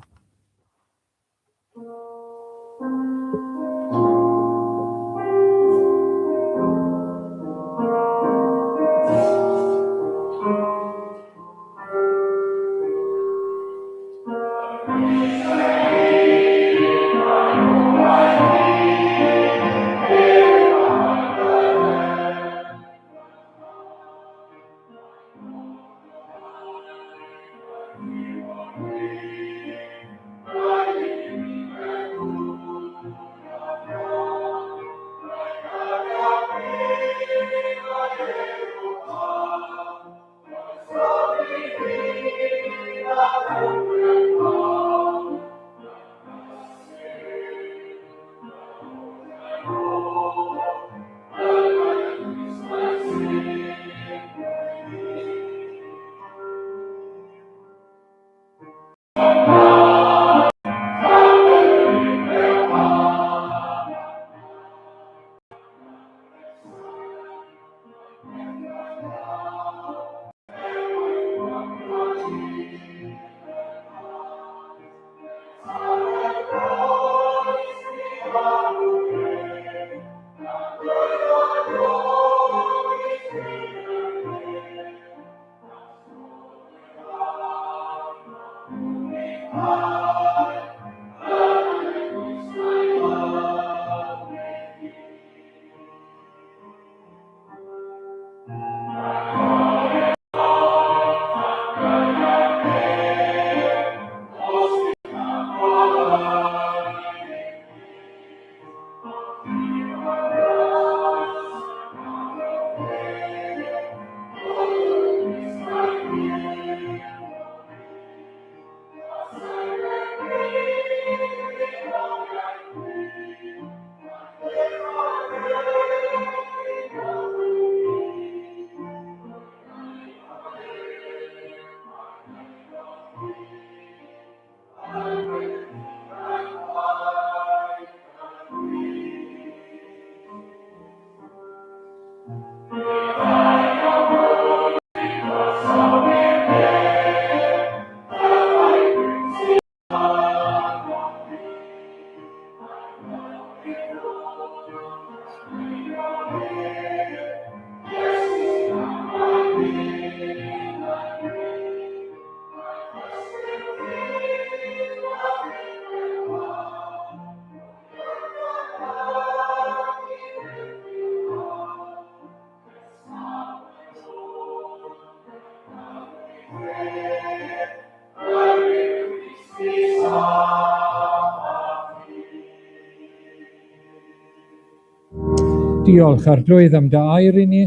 Diolch Arglwydd am dy air i ni.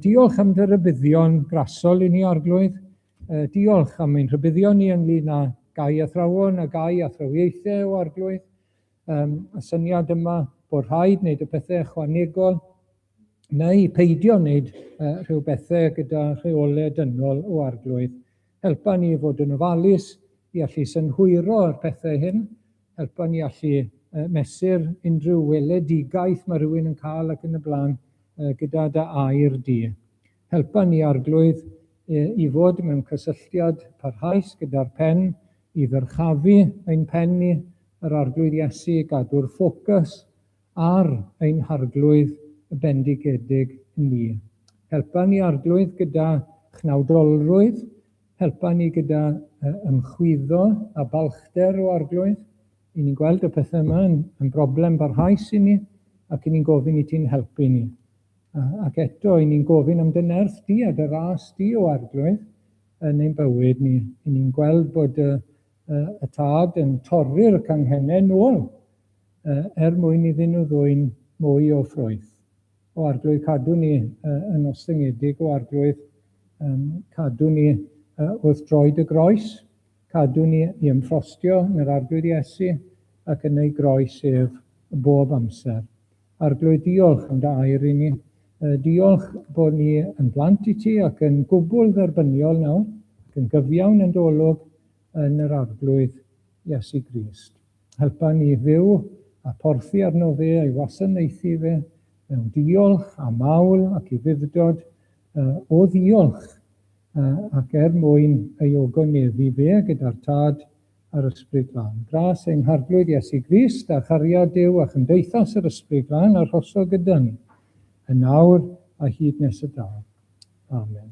Diolch am dy rybuddion grasol i ni, Arglwydd. Diolch am ein rhybuddion ni ynglyn â gau athrawon a gau athrawiaethau o Arglwydd. Y syniad yma bod rhaid wneud y pethau ychwanegol neu peidio wneud rhyw bethau gyda rheolau dynol o Arglwydd. Helpa ni i fod yn ofalus i allu synhwyro'r pethau hyn. Helpa ni allu mesur unrhyw weledigaeth mae rhywun yn cael ac yn y blaen gyda dy air di. Helpa ni, Arglwydd, i fod mewn cysylltiad parhaus gyda'r pen, i ddyrchafu ein pen ni, yr Arglwydd Iesu, i gadw'r ffocws ar ein Harglwydd bendigedig ni. Helpa ni, Arglwydd, gyda chnawdolrwydd, helpa ni gyda ymchwyddo a balchder o Arglwydd. I ni'n gweld y pethau yma yn, yn broblem barhaus i ni, ac i ni'n gofyn i ti'n helpu ni. Ac eto, i ni'n gofyn am dy nerth di a dy ras di o Arglwydd yn ein bywyd ni. I ni'n gweld bod y, y, y tad yn torri'r canghennau nôl er mwyn iddyn nhw ddwyn mwy o ffrwyth. O Arglwydd, cadw ni yn ostyngedig, o Arglwydd, cadw ni wrth droed y groes, cadw ni i ymffrostio yn yr Arglwydd Iesu ac yn ei groes ef bob amser. Arglwydd, diolch am dy air i ni. Diolch bod ni yn blant i ti ac yn gwbl dderbyniol nawr, ac yn gyfiawn yn dy olwg yn yr Arglwydd Iesu Grist. Helpa ni i fyw a porthi arno fe a'i wasanaethu fe mewn diolch a mawl ac ufudd-dod o ddiolch ac er mwyn ei ogoneddu fe gyda'r Tad a'r Ysbryd Glân. Gras ein Harglwydd Iesu Grist a chariad Duw a chymdeithas yr Ysbryd Glân arhoso gyda ni, yn awr a hyd nes y daw. Amen.